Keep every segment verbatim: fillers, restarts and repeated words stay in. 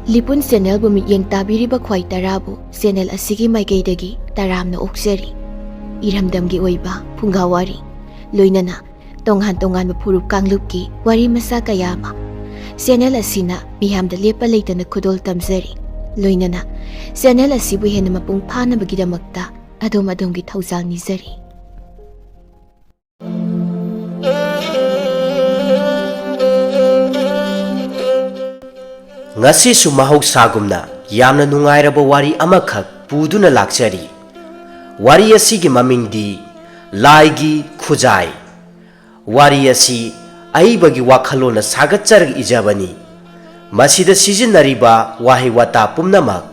ꯂꯤꯄꯨꯟ ꯆꯦꯅꯦꯜꯕꯨ ꯃꯤꯠꯌꯦꯡ ꯇꯥꯕꯤꯔꯤꯕ ꯈ꯭ꯋꯥꯏ ꯇꯔꯥꯕꯨ ꯆꯦꯅꯦꯜ ꯑꯁꯤꯒꯤ ꯃꯥꯏꯀꯩꯗꯒꯤ ꯇꯔꯥꯝꯅ ꯑꯣꯛꯆꯔꯤ꯫ ꯏꯔꯝꯗꯝꯒꯤ ꯑꯣꯏꯕ ꯐꯨꯡꯒꯥ ꯋꯥꯔꯤ, ꯂꯣꯏꯅꯅ ꯇꯣꯉꯥꯟ ꯇꯣꯉꯥꯟꯕ ꯐꯨꯔꯨꯞ ꯀꯥꯡꯂꯨꯞꯀꯤ ꯋꯥꯔꯤ ꯃꯆꯥ ꯀꯌꯥ ꯑꯃ ꯆꯦꯅꯦꯜ ꯑꯁꯤꯅ ꯃꯤꯌꯥꯝꯗ ꯂꯦꯞꯄ ꯂꯩꯇꯅ ꯈꯨꯗꯣꯜ ꯇꯝꯖꯔꯤ꯫ ꯂꯣꯏꯅꯅ ꯆꯦꯅꯦꯜ ꯑꯁꯤꯕꯨ ꯍꯦꯟꯅ ꯃꯄꯨꯡ ꯐꯥꯅꯕꯒꯤꯗꯃꯛꯇ ꯑꯗꯣꯝ ꯑꯗꯣꯝꯒꯤ ꯊꯧꯖꯥꯜ ꯅꯤꯖꯔꯤ꯫ ꯉꯁꯤꯁꯨ ꯃꯍꯧꯁꯥꯒꯨꯝꯅ ꯌꯥꯝꯅ ꯅꯨꯡꯉꯥꯏꯔꯕ ꯋꯥꯔꯤ ꯑꯃꯈꯛ ꯄꯨꯗꯨꯅ ꯂꯥꯛꯆꯔꯤ꯫ ꯋꯥꯔꯤ ꯑꯁꯤꯒꯤ ꯃꯃꯤꯡꯗꯤ ꯂꯥꯏꯒꯤ ꯈꯨꯖꯥꯏ꯫ ꯋꯥꯔꯤ ꯑꯁꯤ ꯑꯏꯕꯒꯤ ꯋꯥꯈꯜꯂꯣꯟꯅ ꯁꯥꯒꯠꯆꯔꯒ ꯏꯖꯕꯅꯤ꯫ ꯃꯁꯤꯗ ꯁꯤꯖꯤꯟꯅꯔꯤꯕ ꯋꯥꯍꯩ ꯋꯥꯇꯥ ꯄꯨꯝꯅꯃꯛ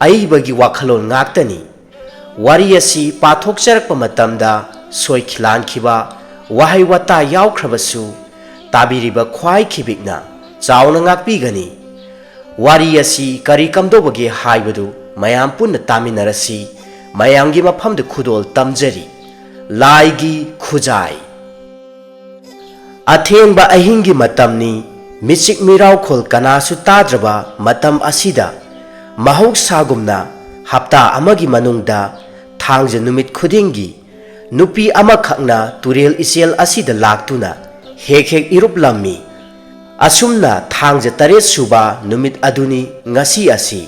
ꯑꯏꯕꯒꯤ ꯋꯥꯈꯜꯂꯣꯟ ꯉꯥꯛꯇꯅꯤ꯫ ꯋꯥꯔꯤ ꯑꯁꯤ ꯄꯥꯊꯣꯛꯆꯔꯛꯄ ꯃꯇꯝꯗ ꯁꯣꯏꯈꯤꯂꯥꯟꯈꯤꯕ ꯋꯥꯍꯩ ꯋꯥꯇꯥ ꯌꯥꯎꯈ꯭ꯔꯕꯁꯨ ꯇꯥꯕꯤꯔꯤꯕ ꯈ꯭ꯋꯥꯏ ꯈꯤꯕꯤꯛꯅ ꯆꯥꯎꯅ ꯉꯥꯛꯄꯤꯒꯅꯤ꯫ ꯋꯥꯔꯤ ꯑꯁꯤ ꯀꯔꯤ ꯀꯝꯗꯧꯕꯒꯦ ꯍꯥꯏꯕꯗꯨ ꯃꯌꯥꯝ ꯄꯨꯟꯅ ꯇꯥꯃꯤꯟꯅꯔꯁꯤ꯫ ꯃꯌꯥꯝꯒꯤ ꯃꯐꯝꯗ ꯈꯨꯗꯣꯜ ꯇꯝꯖꯔꯤ꯫ ꯂꯥꯏꯒꯤ ꯈꯨꯖꯥꯏ꯫ ꯑꯊꯦꯡꯕ ꯑꯍꯤꯡꯒꯤ ꯃꯇꯝꯅꯤ꯫ ꯃꯤꯆꯤꯛ ꯃꯤꯔꯥꯎꯈꯣꯜ ꯀꯅꯥꯁꯨ ꯇꯥꯗ꯭ꯔꯕ ꯃꯇꯝ ꯑꯁꯤꯗ ꯃꯍꯧꯁꯥꯒꯨꯝꯅ ꯍꯞꯇꯥ ꯑꯃꯒꯤ ꯃꯅꯨꯡꯗ ꯊꯥꯡꯖ ꯅꯨꯃꯤꯠ ꯈꯨꯗꯤꯡꯒꯤ ꯅꯨꯄꯤ ꯑꯃꯈꯛꯅ ꯇꯨꯔꯦꯜ ꯏꯆꯦꯜ ꯑꯁꯤꯗ ꯂꯥꯛꯇꯨꯅ ꯍꯦꯛ ꯍꯦꯛ ꯏꯔꯨꯞꯂꯝꯃꯤ꯫ ꯑꯁꯨꯝꯅ ꯊꯥꯡꯖ ꯇꯔꯦꯠ ꯁꯨꯕ ꯅꯨꯃꯤꯠ ꯑꯗꯨꯅꯤ ꯉꯁꯤ ꯑꯁꯤ꯫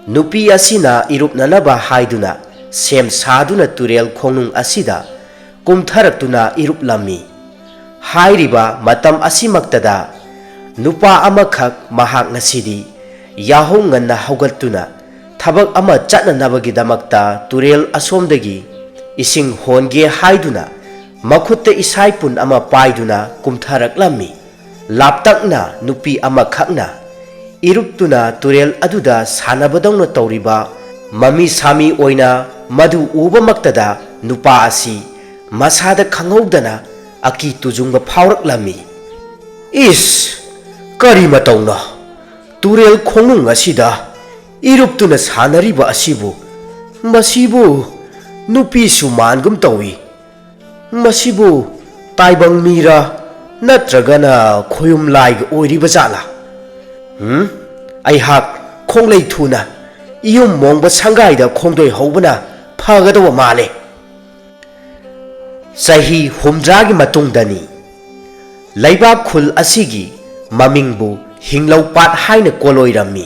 ꯅꯨꯄꯤ ꯑꯁꯤꯅ ꯏꯔꯨꯞꯅꯅꯕ ꯍꯥꯏꯗꯨꯅ ꯁꯦꯝ ꯁꯥꯗꯨꯅ ꯇꯨꯔꯦꯜ ꯈꯣꯡꯅꯨꯡ ꯑꯁꯤꯗ ꯀꯨꯝꯊꯔꯛꯇꯨꯅ ꯏꯔꯨꯞꯂꯝꯃꯤ꯫ ꯍꯥꯏꯔꯤꯕ ꯃꯇꯝ ꯑꯁꯤꯃꯛꯇꯗ ꯅꯨꯄꯥ ꯑꯃꯈꯛ ꯃꯍꯥꯛ ꯉꯁꯤꯗꯤ ꯌꯥꯍꯧ ꯉꯟꯅ ꯍꯧꯒꯠꯇꯨꯅ ꯊꯕꯛ ꯑꯃ ꯆꯠꯅꯅꯕꯒꯤꯗꯃꯛꯇ ꯇꯨꯔꯦꯜ ꯑꯁꯣꯝꯗꯒꯤ ꯏꯁꯤꯡ ꯍꯣꯟꯒꯦ ꯍꯥꯏꯗꯨꯅ ꯃꯈꯨꯠꯇ ꯏꯁꯥꯏꯄꯨꯟ ꯑꯃ ꯄꯥꯏꯗꯨꯅ ꯀꯨꯝꯊꯔꯛꯂꯝꯃꯤ꯫ ꯂꯥꯞꯇꯛꯅ ꯅꯨꯄꯤ ꯑꯃꯈꯛꯅ ꯏꯔꯨꯞꯇꯨꯅ ꯇꯨꯔꯦꯜ ꯑꯗꯨꯗ ꯁꯥꯟꯅꯕꯗꯧꯅ ꯇꯧꯔꯤꯕ ꯃꯃꯤ ꯁꯥꯃꯤ ꯑꯣꯏꯅ ꯃꯗꯨ ꯎꯕꯃꯛꯇꯗ ꯅꯨꯄꯥ ꯑꯁꯤ ꯃꯁꯥꯗ ꯈꯪꯍꯧꯗꯅ ꯑꯀꯤ ꯇꯨꯖꯨꯡꯕ ꯐꯥꯎꯔꯛꯂꯝꯃꯤ꯫ "ꯏꯁ! ꯀꯔꯤ ꯃꯇꯧꯅꯣ? ꯇꯨꯔꯦꯜ ꯈꯣꯡꯅꯨꯡ ꯑꯁꯤꯗ ꯏꯔꯨꯞꯇꯨꯅ ꯁꯥꯟꯅꯔꯤꯕ ꯑꯁꯤꯕꯨ? ꯃꯁꯤꯕꯨ ꯅꯨꯄꯤꯁꯨ ꯃꯥꯟꯒꯨꯝ ꯇꯧꯏ꯫ ꯃꯁꯤꯕꯨ ꯇꯥꯏꯕꯪ ꯃꯤꯔꯥ ꯅꯠꯇ꯭ꯔꯒꯅ ꯈꯣꯌꯨꯝ ꯂꯥꯏꯒ ꯑꯣꯏꯔꯤꯕ ꯖꯥꯠꯂꯥ? ꯍꯨꯝ? ꯑꯩꯍꯥꯛ ꯈꯣꯡꯂꯩ ꯊꯨꯅ ꯏꯌꯨꯝ ꯃꯣꯡꯕ ꯁꯪꯒꯥꯏꯗ ꯈꯣꯡꯗꯣꯏ ꯍꯧꯕꯅ ꯐꯒꯗꯧꯕ ꯃꯥꯜꯂꯦ꯫ ꯆꯍꯤ ꯍꯨꯝꯗ꯭ꯔꯥꯒꯤ ꯃꯇꯨꯡꯗꯅꯤ꯫ ꯂꯩꯕꯥꯛ ꯈꯨꯜ ꯑꯁꯤꯒꯤ ꯃꯃꯤꯡꯕꯨ ꯍꯤꯡꯂꯧ ꯄꯥꯠ ꯍꯥꯏꯅ ꯀꯣꯂꯣꯏꯔꯝꯃꯤ꯫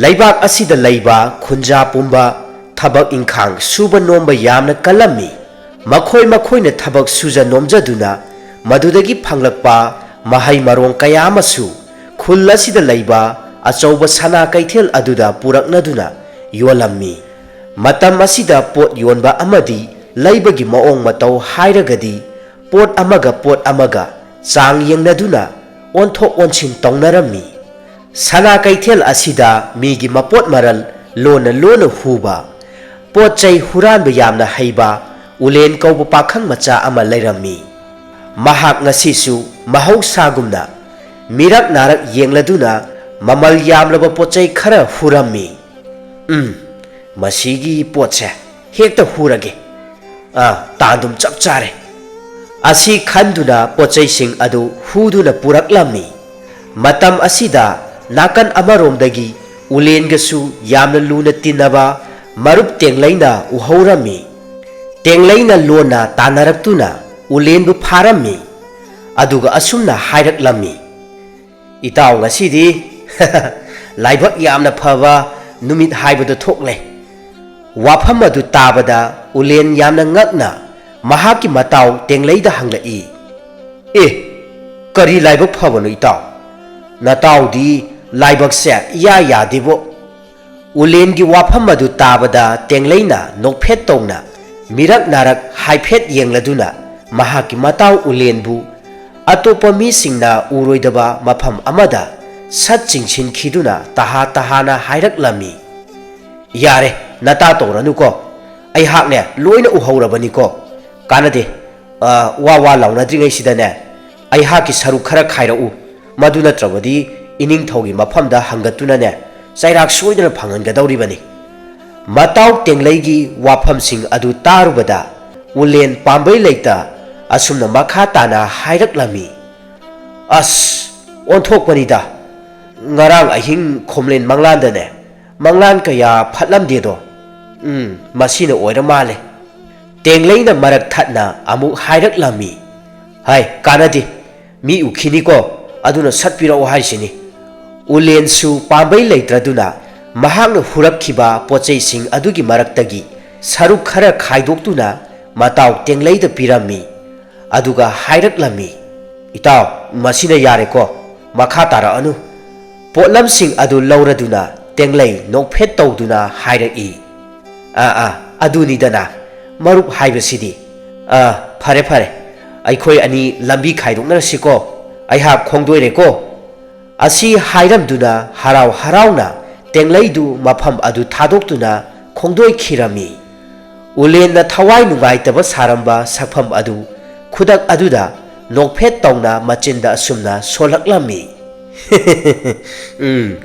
ꯂꯩꯕꯥꯛ ꯑꯁꯤꯗ ꯂꯩꯕ ꯈꯨꯟꯖꯥ ꯄꯨꯝꯕ ꯊꯕꯛ ꯏꯪꯈꯥꯡ ꯁꯨꯕ ꯅꯣꯝꯕ ꯌꯥꯝꯅ ꯀꯜꯂꯝꯃꯤ꯫ ꯃꯈꯣꯏ ꯃꯈꯣꯏꯅ ꯊꯕꯛ ꯁꯨꯖ ꯅꯣꯝꯖꯗꯨꯅ ꯃꯗꯨꯗꯒꯤ ꯐꯪꯂꯛꯄ ꯃꯍꯩ ꯃꯔꯣꯡ ꯀꯌꯥ ꯑꯃꯁꯨ ꯈꯨꯜ ꯑꯁꯤꯗ ꯂꯩꯕ ꯑꯆꯧꯕ ꯁꯅꯥ ꯀꯩꯊꯦꯜ ꯑꯗꯨꯗ ꯄꯨꯔꯛꯅꯗꯨꯅ ꯌꯣꯜꯂꯝꯃꯤ꯫ ꯃꯇꯝ ꯑꯁꯤꯗ ꯄꯣꯠ ꯌꯣꯟꯕ ꯑꯃꯗꯤ ꯂꯩꯕꯒꯤ ꯃꯑꯣꯡ ꯃꯇꯧ ꯍꯥꯏꯔꯒꯗꯤ ꯄꯣꯠ ꯑꯃꯒ ꯄꯣꯠ ꯑꯃꯒ ꯆꯥꯡ ꯌꯦꯡꯅꯗꯨꯅ ꯑꯣꯟꯊꯣꯛ ꯑꯣꯟꯁꯤꯟ ꯇꯧꯅꯔꯝꯃꯤ꯫ ꯁꯅꯥ ꯀꯩꯊꯦꯜ ꯑꯁꯤꯗ ꯃꯤꯒꯤ ꯃꯄꯣꯠ ꯃꯔꯜ ꯂꯣꯟꯅ ꯂꯣꯟꯅ ꯍꯨꯕ, ꯄꯣꯠ ꯆꯩ ꯍꯨꯔꯥꯟꯕ ꯌꯥꯝꯅ ꯍꯩꯕ ꯎꯂꯦꯟ ꯀꯧꯕ ꯄꯥꯈꯪ ꯃꯆꯥ ꯑꯃ ꯂꯩꯔꯝꯃꯤ꯫ ꯃꯍꯥꯛ ꯉꯁꯤꯁꯨ ꯃꯍꯧꯁꯥꯒꯨꯝꯅ ꯃꯤꯔꯛ ꯅꯥꯔꯛ ꯌꯦꯡꯂꯗꯨꯅ ꯃꯃꯜ ꯌꯥꯝꯂꯕ ꯄꯣꯠ ꯆꯩ ꯈꯔ ꯍꯨꯔꯝꯃꯤ꯫ "ꯎꯝ, ꯃꯁꯤꯒꯤ ꯄꯣꯠꯁꯦ ꯍꯦꯛꯇ ꯍꯨꯔꯒꯦ꯫ ꯑꯥ, ꯇꯥꯟꯗꯨꯝ ꯆꯞ ꯆꯥꯔꯦ" ꯑꯁꯤ ꯈꯟꯗꯨꯅ ꯄꯣꯠ ꯆꯩꯁꯤꯡ ꯑꯗꯨ ꯍꯨꯗꯨꯅ ꯄꯨꯔꯛꯂꯝꯃꯤ꯫ ꯃꯇꯝ ꯑꯁꯤꯗ ꯅꯥꯀꯟ ꯑꯃꯔꯣꯝꯗꯒꯤ ꯎꯂꯦꯟꯒꯁꯨ ꯌꯥꯝꯅ ꯂꯨꯅ ꯇꯤꯟꯅꯕ ꯃꯔꯨꯞ ꯇꯦꯡꯂꯩꯅ ꯎꯍꯧꯔꯝꯃꯤ꯫ ꯇꯦꯡꯂꯩꯅ ꯂꯣꯟꯅ ꯇꯥꯟꯅꯔꯛꯇꯨꯅ ꯎꯂꯦꯟꯕꯨ ꯐꯥꯔꯝꯃꯤ꯫ ꯑꯗꯨꯒ ꯑꯁꯨꯝꯅ ꯍꯥꯏꯔꯛꯂꯝꯃꯤ, "ꯏꯇꯥꯎ, ꯉꯁꯤꯗꯤ ꯂꯥꯏꯕꯛ ꯌꯥꯝꯅ ꯐꯕ ꯅꯨꯃꯤꯠ ꯍꯥꯏꯕꯗꯨ ꯊꯣꯛꯂꯦ"꯫ ꯋꯥꯐꯝ ꯑꯗꯨ ꯇꯥꯕꯗ ꯎꯂꯦꯟ ꯌꯥꯝꯅ ꯉꯛꯅ ꯃꯍꯥꯛꯀꯤ ꯃꯇꯥꯎ ꯇꯦꯡꯂꯩꯗ ꯍꯪꯂꯛꯏ, "ꯑꯦ, ꯀꯔꯤ ꯂꯥꯏꯕꯛ ꯐꯕꯅꯣ ꯏꯇꯥꯎ? ꯅꯇꯥꯎꯗꯤ ꯂꯥꯏꯕꯛꯁꯦ ꯏꯌꯥ ꯌꯥꯗꯦꯕꯣ"꯫ ꯎꯂꯦꯟꯒꯤ ꯋꯥꯐꯝ ꯑꯗꯨ ꯇꯥꯕꯗ ꯇꯦꯡꯂꯩꯅ ꯅꯣꯛꯐꯦꯠ ꯇꯧꯅ ꯃꯤꯔꯛ ꯅꯥꯔꯛ ꯍꯥꯏꯐꯦꯠ ꯌꯦꯡꯂꯗꯨꯅ ꯃꯍꯥꯛꯀꯤ ꯃꯇꯥꯎ ꯎꯂꯦꯟꯕꯨ ꯑꯇꯣꯞꯄ ꯃꯤꯁꯤꯡꯅ ꯎꯔꯣꯏꯗꯕ ꯃꯐꯝ ꯑꯃꯗ ꯁꯠ ꯆꯤꯡꯁꯤꯟꯈꯤꯗꯨꯅ ꯇꯍꯥ ꯇꯍꯥꯅ ꯍꯥꯏꯔꯛꯂꯝꯃꯤ, "ꯌꯥꯔꯦ, ꯅꯇꯥ ꯇꯧꯔꯅꯨꯀꯣ꯫ ꯑꯩꯍꯥꯛꯅꯦ ꯂꯣꯏꯅ ꯎꯍꯧꯔꯕꯅꯤꯀꯣ꯫ ꯀꯥꯟꯅꯗꯦ꯫ ꯑ, ꯋꯥ ꯋꯥ ꯂꯥꯎꯅꯗ꯭ꯔꯤꯉꯩꯁꯤꯗꯅꯦ ꯑꯩꯍꯥꯛꯀꯤ ꯁꯔꯨꯛ ꯈꯔ ꯈꯥꯏꯔꯛꯎ꯫ ꯃꯗꯨ ꯅꯠꯇ꯭ꯔꯕꯗꯤ ꯏꯅꯤꯡꯊꯧꯒꯤ ꯃꯐꯝꯗ ꯍꯪꯒꯠꯇꯨꯅꯅꯦ ꯆꯩꯔꯥꯛ ꯁꯣꯏꯗꯅ ꯐꯪꯍꯟꯒꯗꯧꯔꯤꯕꯅꯤ"꯫ ꯃꯇꯥꯎ ꯇꯦꯡꯂꯩꯒꯤ ꯋꯥꯐꯝꯁꯤꯡ ꯑꯗꯨ ꯇꯥꯔꯨꯕꯗ ꯎꯂꯦꯟ ꯄꯥꯝꯕꯩ ꯂꯩꯇ ꯑꯁꯨꯝꯅ ꯃꯈꯥ ꯇꯥꯅ ꯍꯥꯏꯔꯛꯂꯝꯃꯤ, "ꯑꯁ, ꯑꯣꯟꯊꯣꯛꯄꯅꯤꯗ! "ꯉꯔꯥꯡ ꯑꯍꯤꯡ ꯈꯣꯝꯂꯦꯟ ꯃꯪꯂꯥꯟꯗꯅꯦ, ꯃꯪꯂꯥꯟ ꯀꯌꯥ ꯐꯠꯂꯝꯗꯦꯗꯣ꯫ ꯎꯝ, ꯃꯁꯤꯅ ꯑꯣꯏꯔ ꯃꯥꯜꯂꯦ꯫" ꯇꯦꯡꯂꯩꯅ ꯃꯔꯛ ꯊꯠꯅ ꯑꯃꯨꯛ ꯍꯥꯏꯔꯛꯂꯝꯃꯤ꯫ "ꯍꯥꯏ, ꯀꯥꯟꯅꯗꯦ, ꯃꯤ ꯎꯈꯤꯅꯤꯀꯣ, ꯑꯗꯨꯅ ꯁꯠꯄꯤꯔꯛꯑꯣ ꯍꯥꯏꯁꯤꯅꯤ꯫" ꯎꯂꯦꯟꯁꯨ ꯄꯥꯝꯕꯩ ꯂꯩꯇ꯭ꯔꯗꯨꯅ ꯃꯍꯥꯛꯅ ꯍꯨꯔꯛꯈꯤꯕ ꯄꯣꯠꯆꯩꯁꯤꯡ ꯑꯗꯨꯒꯤ ꯃꯔꯛꯇꯒꯤ ꯁꯔꯨꯛ ꯈꯔ ꯈꯥꯏꯗꯣꯛꯇꯨꯅ ꯃꯇꯥꯎ ꯇꯦꯡꯂꯩꯗ ꯄꯤꯔꯝꯃꯤ꯫ ꯑꯗꯨꯒ ꯍꯥꯏꯔꯛꯂꯝꯃꯤ, "ꯏꯇꯥꯎ, ꯃꯁꯤꯅ ꯌꯥꯔꯦꯀꯣ, ꯃꯈꯥ ꯇꯥꯔꯛꯑꯅꯨ꯫" ꯄꯣꯠꯂꯝꯁꯤꯡ ꯑꯗꯨ ꯂꯧꯔꯗꯨꯅ ꯇꯦꯡꯂꯩ ꯅꯣꯛꯐꯦꯠ ꯇꯧꯗꯨꯅ ꯍꯥꯏꯔꯛꯏ, "ꯑꯥ, ꯑꯥ, ꯑꯗꯨꯅꯤꯗꯅ ꯃꯔꯨꯞ ꯍꯥꯏꯕꯁꯤꯗꯤ꯫ ꯑꯥ, ꯐꯔꯦ, ꯐꯔꯦ, ꯑꯩꯈꯣꯏ ꯑꯅꯤ ꯂꯝꯕꯤ ꯈꯥꯏꯗꯣꯛꯅꯔꯁꯤꯀꯣ, ꯑꯩꯍꯥꯛ ꯈꯣꯡꯗꯣꯏꯔꯦꯀꯣ꯫" ꯑꯁꯤ ꯍꯥꯏꯔꯝꯗꯨꯅ ꯍꯔꯥꯎ ꯍꯔꯥꯎꯅ ꯇꯦꯡꯂꯩꯗꯨ ꯃꯐꯝ ꯑꯗꯨ ꯊꯥꯗꯣꯛꯇꯨꯅ ꯈꯣꯡꯗꯣꯏꯈꯤꯔꯝꯃꯤ꯫ ꯎꯂꯦꯟꯅ ꯊꯋꯥꯏ ꯅꯨꯡꯉꯥꯏꯇꯕ ꯁꯥꯔꯝꯕ ꯁꯛꯐꯝ ꯑꯗꯨ ꯈꯨꯗꯛ ꯑꯗꯨꯗ ꯅꯣꯛꯐꯦꯠ ꯇꯧꯅ ꯃꯆꯤꯟꯗ ꯑꯁꯨꯝꯅ ꯁꯣꯜꯂꯛꯂꯝꯃꯤ, "ꯎꯝ,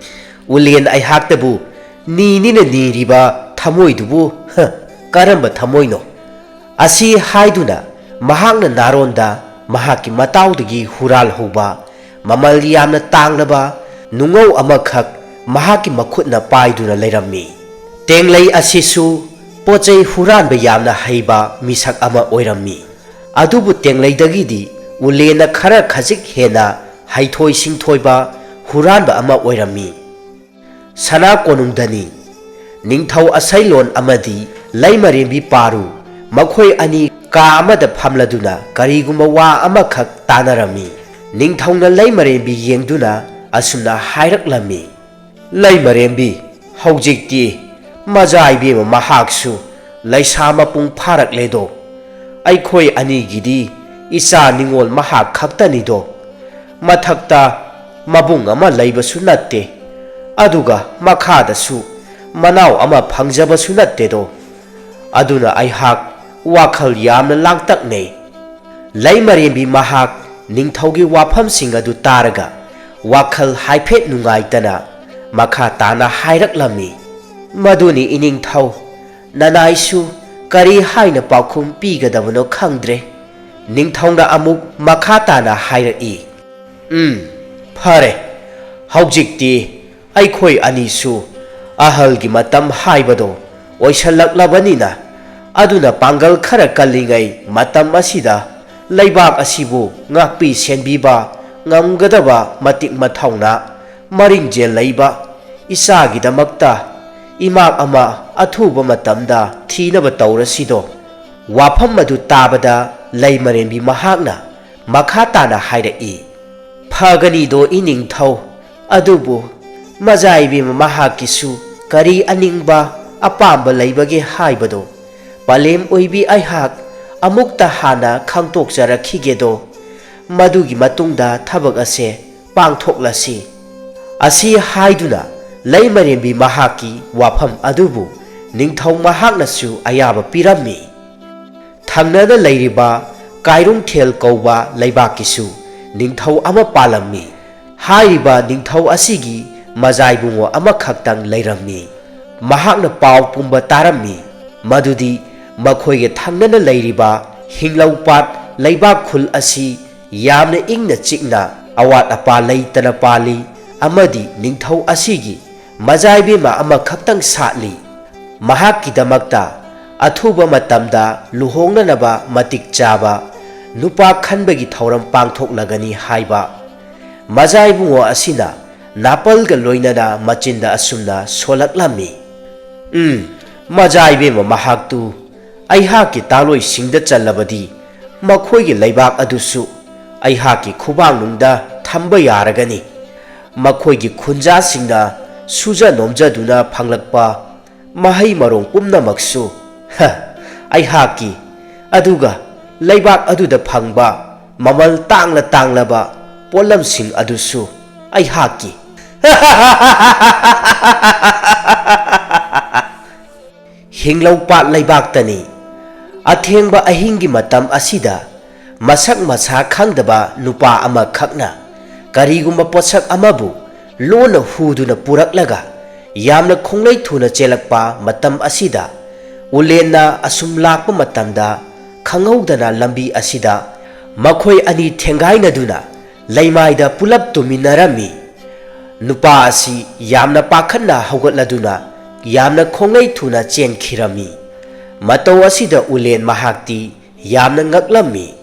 ꯎꯂꯦꯟ ꯑꯩꯍꯥꯛꯇꯕꯨ ꯅꯤꯅꯤꯅ ꯅꯤꯔꯤꯕ ꯊꯃꯣꯏꯗꯨꯕꯨ, ꯍ, ꯀꯔꯝꯕ ꯊꯃꯣꯏꯅꯣ?" ꯑꯁꯤ ꯍꯥꯏꯗꯨꯅ ꯃꯍꯥꯛꯅ ꯅꯥꯔꯣꯟꯗ ꯃꯍꯥꯛꯀꯤ ꯃꯇꯥꯎꯗꯒꯤ ꯍꯨꯔꯥꯜꯍꯧꯕ ꯃꯃꯜ ꯌꯥꯝꯅ ꯇꯥꯡꯂꯕ ꯅꯨꯡꯉꯧ ꯑꯃꯈꯛ ꯃꯍꯥꯛꯀꯤ ꯃꯈꯨꯠꯅ ꯄꯥꯏꯗꯨꯅ ꯂꯩꯔꯝꯃꯤ꯫ ꯇꯦꯡꯂꯩ ꯑꯁꯤꯁꯨ ꯄꯣꯠꯆꯩ ꯍꯨꯔꯥꯟꯕ ꯌꯥꯝꯅ ꯍꯩꯕ ꯃꯤꯁꯛ ꯑꯃ ꯑꯣꯏꯔꯝꯃꯤ꯫ ꯑꯗꯨꯕꯨ ꯇꯦꯡꯂꯩꯗꯒꯤꯗꯤ ꯎꯂꯦꯟꯅ ꯈꯔ ꯈꯖꯤꯛ ꯍꯦꯟꯅ ꯍꯩꯊꯣꯏ ꯁꯤꯡꯊꯣꯏꯕ ꯍꯨꯔꯥꯟꯕ ꯑꯃ ꯑꯣꯏꯔꯝꯃꯤ꯫ ꯁꯅꯥ ꯀꯣꯅꯨꯡꯗꯅꯤ꯫ ꯅꯤꯡꯊꯧ ꯑꯁꯩꯂꯣꯟ ꯑꯃꯗꯤ ꯂꯩꯃꯔꯦꯝꯕꯤ ꯄꯥꯔꯨ ꯃꯈꯣꯏ ꯑꯅꯤ ꯀꯥ ꯑꯃꯗ ꯐꯝꯂꯗꯨꯅ ꯀꯔꯤꯒꯨꯝꯕ ꯋꯥ ꯑꯃꯈꯛ ꯇꯥꯅꯔꯝꯃꯤ꯫ ꯅꯤꯡꯊꯧꯅ ꯂꯩꯃꯔꯦꯝꯕꯤ ꯌꯦꯡꯗꯨꯅ ꯑꯁꯨꯝꯅ ꯍꯥꯏꯔꯛꯂꯝꯃꯤ, "ꯂꯩꯃꯔꯦꯝꯕꯤ, ꯍꯧꯖꯤꯛꯇꯤ ꯃꯖꯥ ꯏꯕꯦꯝꯃ ꯃꯍꯥꯛꯁꯨ ꯂꯩꯁꯥ ꯃꯄꯨꯡ ꯐꯥꯔꯛꯂꯦꯗꯣ꯫ ꯑꯩꯈꯣꯏ ꯑꯅꯤꯒꯤꯗꯤ ꯏꯆꯥ ꯅꯤꯉꯣꯜ ꯃꯍꯥꯛ ꯈꯛꯇꯅꯤꯗꯣ꯫ ꯃꯊꯛꯇ ꯃꯕꯨꯡ ꯑꯃ ꯂꯩꯕꯁꯨ ꯅꯠꯇꯦ, ꯑꯗꯨꯒ ꯃꯈꯥꯗꯁꯨ ꯃꯅꯥꯎ ꯑꯃ ꯐꯪꯖꯕꯁꯨ ꯅꯠꯇꯦꯗꯣ꯫ ꯑꯗꯨꯅ ꯑꯩꯍꯥꯛ ꯋꯥꯈꯜ ꯌꯥꯝꯅ ꯂꯥꯡꯇꯛꯅꯩ꯫" ꯂꯩꯃꯔꯦꯝꯕꯤ ꯃꯍꯥꯛ ꯅꯤꯡꯊꯧꯒꯤ ꯋꯥꯐꯝꯁꯤꯡ ꯑꯗꯨ ꯇꯥꯔꯒ ꯋꯥꯈꯜ ꯍꯥꯏꯐꯦꯠ ꯅꯨꯡꯉꯥꯏꯇꯅ ꯃꯈꯥ ꯇꯥꯅ ꯍꯥꯏꯔꯛꯂꯝꯃꯤ, "ꯃꯗꯨꯅꯤ ꯏꯅꯤꯡꯊꯧ, ꯅꯅꯥꯏꯁꯨ ꯀꯔꯤ ꯍꯥꯏꯅ ꯄꯥꯎꯈꯨꯝ ꯄꯤꯒꯗꯕꯅꯣ ꯈꯪꯗ꯭ꯔꯦ꯫" ꯅꯤꯡꯊꯧꯅ ꯑꯃꯨꯛ ꯃꯈꯥ ꯇꯥꯅ ꯍꯥꯏꯔꯛꯏ, "ꯎꯝ, ꯐꯔꯦ, ꯍꯧꯖꯤꯛꯇꯤ ꯑꯩꯈꯣꯏ ꯑꯅꯤꯁꯨ ꯑꯍꯜꯒꯤ ꯃꯇꯝ ꯍꯥꯏꯕꯗꯣ ꯑꯣꯏꯁꯜꯂꯛꯂꯕꯅꯤꯅ, ꯑꯗꯨꯅ ꯄꯥꯡꯒꯜ ꯈꯔ ꯀꯜꯂꯤꯉꯩ ꯃꯇꯝ ꯑꯁꯤꯗ ꯂꯩꯕꯥꯛ ꯑꯁꯤꯕꯨ ꯉꯥꯛꯄꯤ ꯁꯦꯟꯕꯤꯕ ꯉꯝꯒꯗꯕ ꯃꯇꯤꯛ ꯃꯊꯧꯅꯥ ꯃꯔꯤꯡꯖꯦꯜ ꯂꯩꯕ ꯏꯆꯥꯒꯤꯗꯃꯛꯇ ꯏꯃꯥꯛ ꯑꯃ ꯑꯊꯨꯕ ꯃꯇꯝꯗ ꯊꯤꯅꯕ ꯇꯧꯔꯁꯤꯗꯣ꯫ ꯋꯥꯐꯝ ꯑꯗꯨ ꯇꯥꯕꯗ ꯂꯩꯃꯔꯦꯝꯕꯤ ꯃꯍꯥꯛꯅ ꯃꯈꯥ ꯇꯥꯅ ꯍꯥꯏꯔꯛꯏ, "ꯐꯒꯅꯤꯗꯣ ꯏꯅꯤꯡꯊꯧ, ꯑꯗꯨꯕꯨ ꯃꯖꯥꯏꯕꯦꯝꯃ ꯃꯍꯥꯛꯀꯤꯁꯨ ꯀꯔꯤ ꯑꯅꯤꯡꯕ ꯑꯄꯥꯝꯕ ꯂꯩꯕꯒꯦ ꯍꯥꯏꯕꯗꯣ ꯄꯂꯦꯝ ꯑꯣꯏꯕꯤ ꯑꯩꯍꯥꯛ ꯑꯃꯨꯛꯇ ꯍꯥꯟꯅ ꯈꯪꯗꯣꯛꯆꯔꯛꯈꯤꯒꯦꯗꯣ, ꯃꯗꯨꯒꯤ ꯃꯇꯨꯡꯗ ꯊꯕꯛ ꯑꯁꯦ ꯄꯥꯡꯊꯣꯛꯂꯁꯤ"꯫ ꯑꯁꯤ ꯍꯥꯏꯗꯨꯅ ꯂꯩꯃꯔꯦꯝꯕꯤ ꯃꯍꯥꯛꯀꯤ ꯋꯥꯐꯝ ꯑꯗꯨꯕꯨ ꯅꯤꯡꯊꯧ ꯃꯍꯥꯛꯅꯁꯨ ꯑꯌꯥꯕ ꯄꯤꯔꯝꯃꯤ꯫ ꯊꯪꯅꯅ ꯂꯩꯔꯤꯕ ꯀꯥꯏꯔꯨꯡꯊꯦꯜ ꯀꯧꯕ ꯂꯩꯕꯥꯛꯀꯤꯁꯨ ꯅꯤꯡꯊꯧ ꯑꯃ ꯄꯥꯜꯂꯝꯃꯤ꯫ ꯍꯥꯏꯔꯤꯕ ꯅꯤꯡꯊꯧ ꯑꯁꯤꯒꯤ ꯃꯖꯥꯏꯕꯨꯡꯉꯣ ꯑꯃꯈꯛꯇꯪ ꯂꯩꯔꯝꯃꯤ꯫ ꯃꯍꯥꯛꯅ ꯄꯥꯎ ꯄꯨꯝꯕ ꯇꯥꯔꯝꯃꯤ, ꯃꯗꯨꯗꯤ ꯃꯈꯣꯏꯒ ꯊꯪꯅꯅ ꯂꯩꯔꯤꯕ ꯍꯤꯡꯂꯧꯄꯥꯠ ꯂꯩꯕꯥꯛ ꯈꯨꯜ ꯑꯁꯤ ꯌꯥꯝꯅ ꯏꯪꯅ ꯆꯤꯛꯅ ꯑꯋꯥꯠ ꯑꯄꯥ ꯂꯩꯇꯅ ꯄꯥꯜꯂꯤ, ꯑꯃꯗꯤ ꯅꯤꯡꯊꯧ ꯑꯁꯤꯒꯤ ꯃꯖꯥꯏꯕꯦꯝꯃ ꯑꯃꯈꯛꯇꯪ ꯁꯥꯠꯂꯤ꯫ ꯃꯍꯥꯛꯀꯤꯗꯃꯛꯇ ꯑꯊꯨꯕ ꯃꯇꯝꯗ ꯂꯨꯍꯣꯡꯅꯅꯕ ꯃꯇꯤꯛ ꯆꯥꯕ ꯅꯨꯄꯥ ꯈꯟꯕꯒꯤ ꯊꯧꯔꯝ ꯄꯥꯡꯊꯣꯛꯂꯒꯅꯤ ꯍꯥꯏꯕ꯫ ꯃꯖꯥꯏꯕꯨꯡꯉꯣ ꯑꯁꯤꯅ ꯅꯥꯄꯜꯒ ꯂꯣꯏꯅꯅ ꯃꯆꯤꯟꯗ ꯑꯁꯨꯝꯅ ꯁꯣꯜꯂꯛꯂꯝꯃꯤ, "ꯎꯝ, ꯃꯖꯥꯏꯕꯦꯝꯃ ꯃꯍꯥꯛꯇꯨ ꯑꯩꯍꯥꯛꯀꯤ ꯇꯥꯂꯣꯏꯁꯤꯡꯗ ꯆꯜꯂꯕꯗꯤ ꯃꯈꯣꯏꯒꯤ ꯂꯩꯕꯥꯛ ꯑꯗꯨꯁꯨ ꯑꯩꯍꯥꯛꯀꯤ ꯈꯨꯕꯥꯡꯅꯨꯡꯗ ꯊꯝꯕ ꯌꯥꯔꯒꯅꯤ꯫ ꯃꯈꯣꯏꯒꯤ ꯈꯨꯟꯖꯥꯁꯤꯡꯅ ꯁꯨꯖ ꯅꯣꯝꯖꯗꯨꯅ ꯐꯪꯂꯛꯄ ꯃꯍꯩ ꯃꯔꯣꯡ ꯄꯨꯝꯅꯃꯛꯁꯨ, ꯍ, ꯑꯩꯍꯥꯛꯀꯤ, ꯑꯗꯨꯒ ꯂꯩꯕꯥꯛ ꯑꯗꯨꯗ ꯐꯪꯕ ꯃꯃꯜ ꯇꯥꯡꯂ ꯇꯥꯡꯂꯕ ꯄꯣꯠꯂꯝꯁꯤꯡ ꯑꯗꯨꯁꯨ ꯑꯩꯍꯥꯛꯀꯤ"꯫ ꯍꯤꯡꯂꯧꯄꯥꯠ ꯂꯩꯕꯥꯛꯇꯅꯤ꯫ ꯑꯊꯦꯡꯕ ꯑꯍꯤꯡꯒꯤ ꯃꯇꯝ ꯑꯁꯤꯗ ꯃꯁꯛ ꯃꯁꯥ ꯈꯪꯗꯕ ꯅꯨꯄꯥ ꯑꯃꯈꯛꯅ ꯀꯔꯤꯒꯨꯝꯕ ꯄꯣꯠꯁꯛ ꯑꯃꯕꯨ ꯂꯣꯟꯅ ꯍꯨꯗꯨꯅ ꯄꯨꯔꯛꯂꯒ ꯌꯥꯝꯅ ꯈꯣꯡꯂꯩ ꯊꯨꯅ ꯆꯦꯜꯂꯛꯄ ꯃꯇꯝ ꯑꯁꯤꯗ, ꯎꯂꯦꯟꯅ ꯑꯁꯨꯝ ꯂꯥꯛꯄ ꯃꯇꯝꯗ ꯈꯪꯍꯧꯗꯅ ꯂꯝꯕꯤ ꯑꯁꯤꯗ ꯃꯈꯣꯏ ꯑꯅꯤ ꯊꯦꯡꯒꯥꯏꯅꯗꯨꯅ ꯂꯩꯃꯥꯏꯗ ꯄꯨꯂꯞ ꯇꯨꯝꯃꯤꯟꯅꯔꯝꯃꯤ꯫ ꯅꯨꯄꯥ ꯑꯁꯤ ꯌꯥꯝꯅ ꯄꯥꯈꯠꯅ ꯍꯧꯒꯠꯂꯗꯨꯅ ꯌꯥꯝꯅ ꯈꯣꯡꯂꯩ ꯊꯨꯅ ꯆꯦꯟꯈꯤꯔꯝꯃꯤ꯫ ꯃꯇꯧ ꯑꯁꯤꯗ ꯎꯂꯦꯟ ꯃꯍꯥꯛꯇꯤ ꯌꯥꯝꯅ ꯉꯛꯂꯝꯃꯤ꯫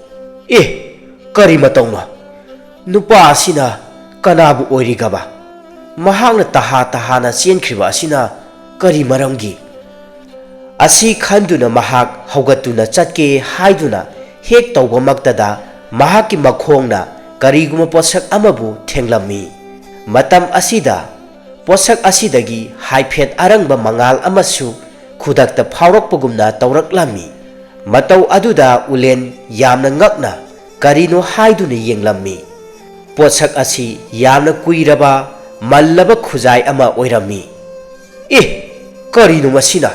"ꯑꯦ, ꯀꯔꯤ ꯃꯇꯧꯅꯣ? ꯅꯨꯄꯥ ꯑꯁꯤꯅ ꯀꯅꯥꯕꯨ ꯑꯣꯏꯔꯤꯒꯕ? ꯃꯍꯥꯛꯅ ꯇꯍꯥ ꯇꯍꯥꯅ ꯆꯦꯟꯈ꯭ꯔꯤꯕ ꯑꯁꯤꯅ ꯀꯔꯤ ꯃꯔꯝꯒꯤ?" ꯑꯁꯤ ꯈꯟꯗꯨꯅ ꯃꯍꯥꯛ ꯍꯧꯒꯠꯇꯨꯅ ꯆꯠꯀꯦ ꯍꯥꯏꯗꯨꯅ ꯍꯦꯛ ꯇꯧꯕꯃꯛꯇꯗ ꯃꯍꯥꯛꯀꯤ ꯃꯈꯣꯡꯅ ꯀꯔꯤꯒꯨꯝꯕ ꯄꯣꯠꯁꯛ ꯑꯃꯕꯨ ꯊꯦꯡꯂꯝꯃꯤ꯫ ꯃꯇꯝ ꯑꯁꯤꯗ ꯄꯣꯠꯁꯛ ꯑꯁꯤꯗꯒꯤ ꯍꯥꯏꯐꯦꯠ ꯑꯔꯪꯕ ꯃꯉꯥꯜ ꯑꯃꯁꯨ ꯈꯨꯗꯛꯇ ꯐꯥꯎꯔꯛꯄꯒꯨꯝꯅ ꯇꯧꯔꯛꯂꯝꯃꯤ꯫ ꯃꯇꯧ ꯑꯗꯨꯗ ꯎꯂꯦꯟ ꯌꯥꯝꯅ ꯉꯛꯅ ꯀꯔꯤꯅꯣ ꯍꯥꯏꯗꯨꯅ ꯌꯦꯡꯂꯝꯃꯤ꯫ ꯄꯣꯠꯁꯛ ꯑꯁꯤ ꯌꯥꯝꯅ ꯀꯨꯏꯔꯕ, ꯃꯜꯂꯕ ꯈꯨꯖꯥꯏ ꯑꯃ ꯑꯣꯏꯔꯝꯃꯤ꯫ "ꯑꯦ, ꯀꯔꯤꯅꯣ ꯃꯁꯤꯅ?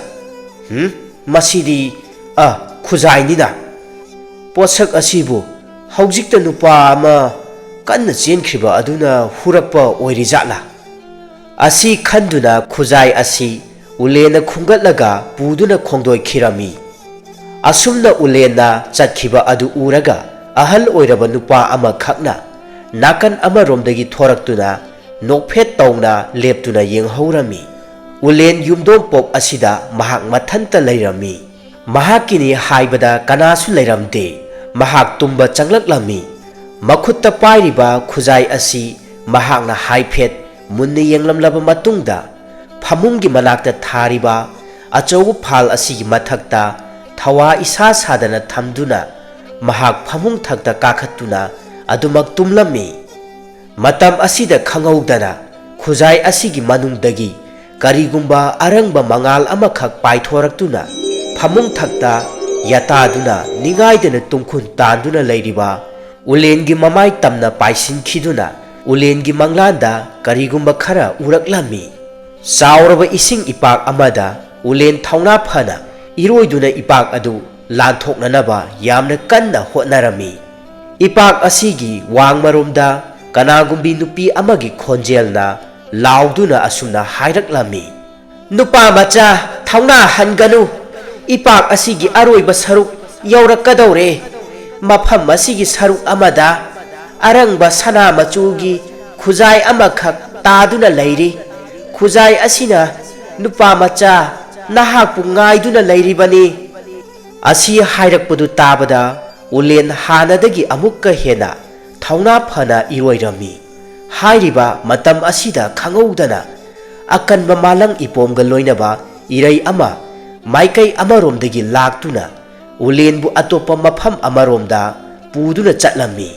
ꯍꯨꯝ, ꯃꯁꯤꯗꯤ, ꯑ, ꯈꯨꯖꯥꯏꯅꯤꯅ꯫ ꯄꯣꯠꯁꯛ ꯑꯁꯤꯕꯨ ꯍꯧꯖꯤꯛꯇ ꯅꯨꯄꯥ ꯑꯃ ꯀꯟꯅ ꯆꯦꯟꯈ꯭ꯔꯤꯕ ꯑꯗꯨꯅ ꯍꯨꯔꯛꯄ ꯑꯣꯏꯔꯤꯖꯥꯠꯂꯥ?" ꯑꯁꯤ ꯈꯟꯗꯨꯅ ꯈꯨꯖꯥꯏ ꯑꯁꯤ ꯎꯂꯦꯟꯅ ꯈꯨꯝꯒꯠꯂꯒ ꯄꯨꯗꯨꯅ ꯈꯣꯡꯗꯣꯏꯈꯤꯔꯝꯃꯤ꯫ ꯑꯁꯨꯝꯅ ꯎꯂꯦꯟꯅ ꯆꯠꯈꯤꯕ ꯑꯗꯨ ꯎꯔꯒ ꯑꯍꯜ ꯑꯣꯏꯔꯕ ꯅꯨꯄꯥ ꯑꯃꯈꯛꯅ ꯅꯥꯀꯟ ꯑꯃꯔꯣꯝꯗꯒꯤ ꯊꯣꯔꯛꯇꯨꯅ ꯅꯣꯛꯐꯦꯠ ꯇꯧꯅ ꯂꯦꯞꯇꯨꯅ ꯌꯦꯡꯍꯧꯔꯝꯃꯤ꯫ ꯎꯂꯦꯟ ꯌꯨꯝꯗꯣꯡꯄꯣꯛ ꯑꯁꯤꯗ ꯃꯍꯥꯛ ꯃꯊꯟꯇ ꯂꯩꯔꯝꯃꯤ꯫ ꯃꯍꯥꯛꯀꯤꯅꯤ ꯍꯥꯏꯕꯗ ꯀꯅꯥꯁꯨ ꯂꯩꯔꯝꯗꯦ꯫ ꯃꯍꯥꯛ ꯇꯨꯝꯕ ꯆꯪꯂꯛꯂꯝꯃꯤ꯫ ꯃꯈꯨꯠꯇ ꯄꯥꯏꯔꯤꯕ ꯈꯨꯖꯥꯏ ꯑꯁꯤ ꯃꯍꯥꯛꯅ ꯍꯥꯏꯐꯦꯠ ꯃꯨꯟꯅ ꯌꯦꯡꯂꯝꯂꯕ ꯃꯇꯨꯡꯗ, ꯐꯃꯨꯡꯒꯤ ꯃꯅꯥꯛꯇ ꯊꯥꯔꯤꯕ ꯑꯆꯧꯕ ꯐꯥꯜ ꯑꯁꯤꯒꯤ ꯃꯊꯛꯇ ꯊꯋꯥ ꯏꯁꯥ ꯁꯥꯗꯅ ꯊꯝꯗꯨꯅ ꯃꯍꯥꯛ ꯐꯃꯨꯡ ꯊꯛꯇ ꯀꯥꯈꯠꯇꯨꯅ ꯑꯗꯨꯃꯛ ꯇꯨꯝꯂꯝꯃꯤ꯫ ꯃꯇꯝ ꯑꯁꯤꯗ ꯈꯪꯍꯧꯗꯅ ꯈꯨꯖꯥꯏ ꯑꯁꯤꯒꯤ ꯃꯅꯨꯡꯗꯒꯤ ꯀꯔꯤꯒꯨꯝꯕ ꯑꯔꯪꯕ ꯃꯉꯥꯜ ꯑꯃꯈꯛ ꯄꯥꯏꯊꯣꯔꯛꯇꯨꯅ ꯐꯃꯨꯡ ꯊꯛꯇ ꯌꯥꯇꯥꯗꯨꯅ ꯅꯤꯡꯉꯥꯏꯗꯅ ꯇꯨꯡꯈꯨꯟ ꯇꯥꯟꯗꯨꯅ ꯂꯩꯔꯤꯕ ꯎꯂꯦꯟꯒꯤ ꯃꯃꯥꯏ ꯇꯝꯅ ꯄꯥꯏꯁꯤꯟꯈꯤꯗꯨꯅ ꯎꯂꯦꯟꯒꯤ ꯃꯪꯂꯥꯟꯗ ꯀꯔꯤꯒꯨꯝꯕ ꯈꯔ ꯎꯔꯛꯂꯝꯃꯤ꯫ ꯆꯥꯎꯔꯕ ꯏꯁꯤꯡ ꯏꯄꯥꯛ ꯑꯃꯗ ꯎꯂꯦꯟ ꯊꯧꯅꯥ ꯐꯅ ꯏꯔꯣꯏꯗꯨꯅ ꯏꯄꯥꯛ ꯑꯗꯨ ꯂꯥꯟꯊꯣꯛꯅꯅꯕ ꯌꯥꯝꯅ ꯀꯟꯅ ꯍꯣꯠꯅꯔꯝꯃꯤ꯫ ꯏꯄꯥꯛ ꯑꯁꯤꯒꯤ ꯋꯥꯡꯃꯔꯣꯝꯗ ꯀꯅꯥꯒꯨꯝꯕꯤ ꯅꯨꯄꯤ ꯑꯃꯒꯤ ꯈꯣꯟꯖꯦꯜꯅ ꯂꯥꯎꯗꯨꯅ ꯑꯁꯨꯝꯅ ꯍꯥꯏꯔꯛꯂꯝꯃꯤ, "ꯅꯨꯄꯥ ꯃꯆꯥ, ꯊꯧꯅꯥ ꯍꯟꯒꯅꯨ꯫ ꯏꯄꯥꯛ ꯑꯁꯤꯒꯤ ꯑꯔꯣꯏꯕ ꯁꯔꯨꯛ ꯌꯧꯔꯛꯀꯗꯧꯔꯦ꯫ ꯃꯐꯝ ꯑꯁꯤꯒꯤ ꯁꯔꯨꯛ ꯑꯃꯗ ꯑꯔꯪꯕ ꯁꯅꯥ ꯃꯆꯨꯒꯤ ꯈꯨꯖꯥꯏ ꯑꯃꯈꯛ ꯇꯥꯗꯨꯅ ꯂꯩꯔꯤ꯫ ꯈꯨꯖꯥꯏ ꯑꯁꯤꯅ ꯅꯨꯄꯥ ꯃꯆꯥ ꯅꯍꯥꯛꯄꯨ ꯉꯥꯏꯗꯨꯅ ꯂꯩꯔꯤꯕꯅꯤ꯫ ꯑꯁꯤ ꯍꯥꯏꯔꯛꯄꯗꯨ ꯇꯥꯕꯗ ꯎꯂꯦꯟ ꯍꯥꯟꯅꯗꯒꯤ ꯑꯃꯨꯛꯀ ꯍꯦꯟꯅ ꯊꯧꯅꯥ ꯐꯅ ꯏꯔꯣꯏꯔꯝꯃꯤ꯫ ꯍꯥꯏꯔꯤꯕ ꯃꯇꯝ ꯑꯁꯤꯗ ꯈꯪꯍꯧꯗꯅ ꯑꯀꯟꯕ ꯃꯥꯂꯪ ꯏꯄꯣꯝꯒ ꯂꯣꯏꯅꯕ ꯏꯔꯩ ꯑꯃ ꯃꯥꯏꯀꯩ ꯑꯃꯔꯣꯝꯗꯒꯤ ꯂꯥꯛꯇꯨꯅ ꯎꯂꯦꯟꯕꯨ ꯑꯇꯣꯞꯄ ꯃꯐꯝ ꯑꯃꯔꯣꯝꯗ ꯄꯨꯗꯨꯅ ꯆꯠꯂꯝꯃꯤ꯫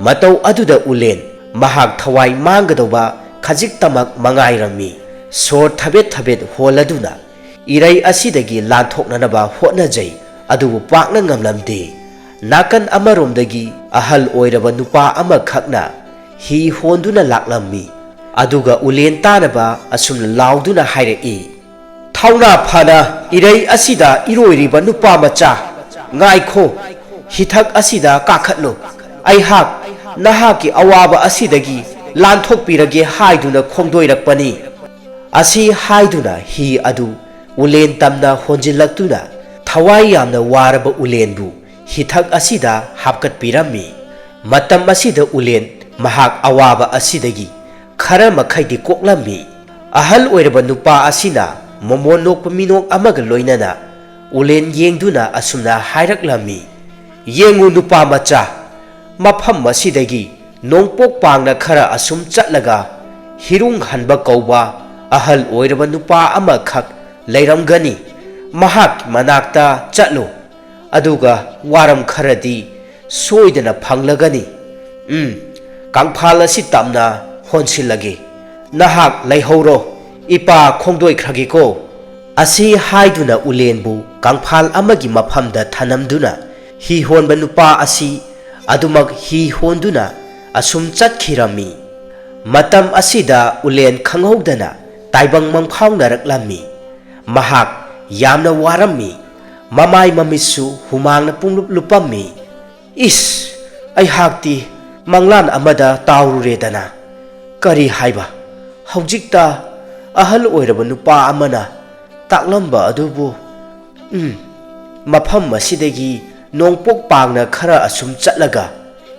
ꯃꯇꯧ ꯑꯗꯨꯗ ꯎꯂꯦꯟ ꯃꯍꯥꯛ ꯊꯋꯥꯏ ꯃꯥꯡꯒꯗꯧꯕ ꯈꯖꯤꯛꯇꯃꯛ ꯃꯉꯥꯏꯔꯝꯃꯤ꯫ ꯁꯣꯔ ꯊꯕꯦꯠ ꯊꯕꯦꯠ ꯍꯣꯜꯂꯗꯨꯅ ꯏꯔꯩ ꯑꯁꯤꯗꯒꯤ ꯂꯥꯟꯊꯣꯛꯅꯅꯕ ꯍꯣꯠꯅꯖꯩ, ꯑꯗꯨꯕꯨ ꯄꯥꯛꯅ ꯉꯝꯂꯝꯗꯦ꯫ ꯅꯥꯀꯟ ꯑꯃꯔꯣꯝꯗꯒꯤ ꯑꯍꯜ ꯑꯣꯏꯔꯕ ꯅꯨꯄꯥ ꯑꯃꯈꯛꯅ ꯍꯤ ꯍꯣꯟꯗꯨꯅ ꯂꯥꯛꯂꯝꯃꯤ꯫ ꯑꯗꯨꯒ ꯎꯂꯦꯟ ꯇꯥꯅꯕ ꯑꯁꯨꯝꯅ ꯂꯥꯎꯗꯨꯅ ꯍꯥꯏꯔꯛꯏ, "ꯊꯧꯅꯥ ꯐꯅ ꯏꯔꯩ ꯑꯁꯤꯗ ꯏꯔꯣꯏꯔꯤꯕ ꯅꯨꯄꯥ ꯃꯆꯥ, ꯉꯥꯏꯈꯣ, ꯍꯤꯊꯛ ꯑꯁꯤꯗ ꯀꯥꯈꯠꯂꯨ꯫ ꯑꯩꯍꯥꯛ ꯅꯍꯥꯛꯀꯤ ꯑꯋꯥꯕ ꯑꯁꯤꯗꯒꯤ ꯂꯥꯟꯊꯣꯛꯄꯤꯔꯒꯦ ꯍꯥꯏꯗꯨꯅ ꯈꯣꯡꯗꯣꯏꯔꯛꯄꯅꯤ"꯫ ꯑꯁꯤ ꯍꯥꯏꯗꯨꯅ ꯍꯤ ꯑꯗꯨ ꯎꯂꯦꯟ ꯇꯝꯅ ꯍꯣꯟꯖꯤꯜꯂꯛꯇꯨꯅ ꯊꯋꯥꯏ ꯌꯥꯝꯅ ꯋꯥꯔꯕ ꯎꯂꯦꯟꯕꯨ ꯍꯤꯊꯛ ꯑꯁꯤꯗ ꯍꯥꯞꯀꯠꯄꯤꯔꯝꯃꯤ꯫ ꯃꯇꯝ ꯑꯁꯤꯗ ꯎꯂꯦꯟ ꯃꯍꯥꯛ ꯑꯋꯥꯕ ꯑꯁꯤꯗꯒꯤ ꯈꯔ ꯃꯈꯩꯗꯤ ꯀꯣꯛꯂꯝꯃꯤ꯫ ꯑꯍꯜ ꯑꯣꯏꯔꯕ ꯅꯨꯄꯥ ꯑꯁꯤꯅ ꯃꯃꯣꯟ ꯅꯣꯛꯄ ꯃꯤꯅꯣꯛ ꯑꯃꯒ ꯂꯣꯏꯅꯅ ꯎꯂꯦꯟ ꯌꯦꯡꯗꯨꯅ ꯑꯁꯨꯝꯅ ꯍꯥꯏꯔꯛꯂꯝꯃꯤ, "ꯌꯦꯡꯉꯨ ꯅꯨꯄꯥ ꯃꯆꯥ, ꯃꯐꯝ ꯑꯁꯤꯗꯒꯤ ꯅꯣꯡꯄꯣꯛ ꯄꯥꯡꯅ ꯈꯔ ꯑꯁꯨꯝ ꯆꯠꯂꯒ ꯍꯤꯔꯨꯡ ꯍꯟꯕ ꯀꯧꯕ ꯑꯍꯜ ꯑꯣꯏꯔꯕ ꯅꯨꯄꯥ ꯑꯃꯈꯛ ꯂꯩꯔꯝꯒꯅꯤ꯫ ꯃꯍꯥꯛꯀꯤ ꯃꯅꯥꯛꯇ ꯆꯠꯂꯨ, ꯑꯗꯨꯒ ꯋꯥꯔꯝ ꯈꯔꯗꯤ ꯁꯣꯏꯗꯅ ꯐꯪꯂꯒꯅꯤ꯫ ꯎꯝ, ꯀꯪꯐꯥꯜ ꯑꯁꯤ ꯇꯝꯅ ꯍꯣꯟꯁꯤꯜꯂꯒꯦ꯫ ꯅꯍꯥꯛ ꯂꯩꯍꯧꯔꯣ, ꯏꯄꯥ ꯈꯣꯡꯗꯣꯏꯈ꯭ꯔꯒꯦꯀꯣ"꯫ ꯑꯁꯤ ꯍꯥꯏꯗꯨꯅ ꯎꯂꯦꯟꯕꯨ ꯀꯪꯐꯥꯜ ꯑꯃꯒꯤ ꯃꯐꯝꯗ ꯊꯅꯝꯗꯨꯅ ꯍꯤ ꯍꯣꯟꯕ ꯅꯨꯄꯥ ꯑꯁꯤ ꯑꯗꯨꯃꯛ ꯍꯤ ꯍꯣꯟꯗꯨꯅ ꯑꯁꯨꯝ ꯆꯠꯈꯤꯔꯝꯃꯤ꯫ ꯃꯇꯝ ꯑꯁꯤꯗ ꯎꯂꯦꯟ ꯈꯪꯍꯧꯗꯅ ꯇꯥꯏꯕꯪ ꯃꯪꯐꯥꯎꯅꯔꯛꯂꯝꯃꯤ꯫ ꯃꯍꯥꯛ ꯌꯥꯝꯅ ꯋꯥꯔꯝꯃꯤ꯫ ꯃꯃꯥꯏ ꯃꯃꯤꯠꯁꯨ ꯍꯨꯃꯥꯡꯅ ꯄꯨꯡꯂꯨꯞ ꯂꯨꯞꯄꯝꯃꯤ꯫ "ꯏꯁ, ꯑꯩꯍꯥꯛꯇꯤ ꯃꯪꯂꯥꯟ ꯑꯃꯗ ꯇꯥꯎꯔꯨꯔꯦꯗꯅ꯫ ꯀꯔꯤ ꯍꯥꯏꯕ? ꯍꯧꯖꯤꯛꯇ ꯑꯍꯜ ꯑꯣꯏꯔꯕ ꯅꯨꯄꯥ ꯑꯃꯅ ꯇꯥꯛꯂꯝꯕ ꯑꯗꯨꯕꯨ, ꯎꯝ, ꯃꯐꯝ ꯑꯁꯤꯗꯒꯤ ꯅꯣꯡꯄꯣꯛ ꯄꯥꯡꯅ ꯈꯔ ꯑꯁꯨꯝ ꯆꯠꯂꯒ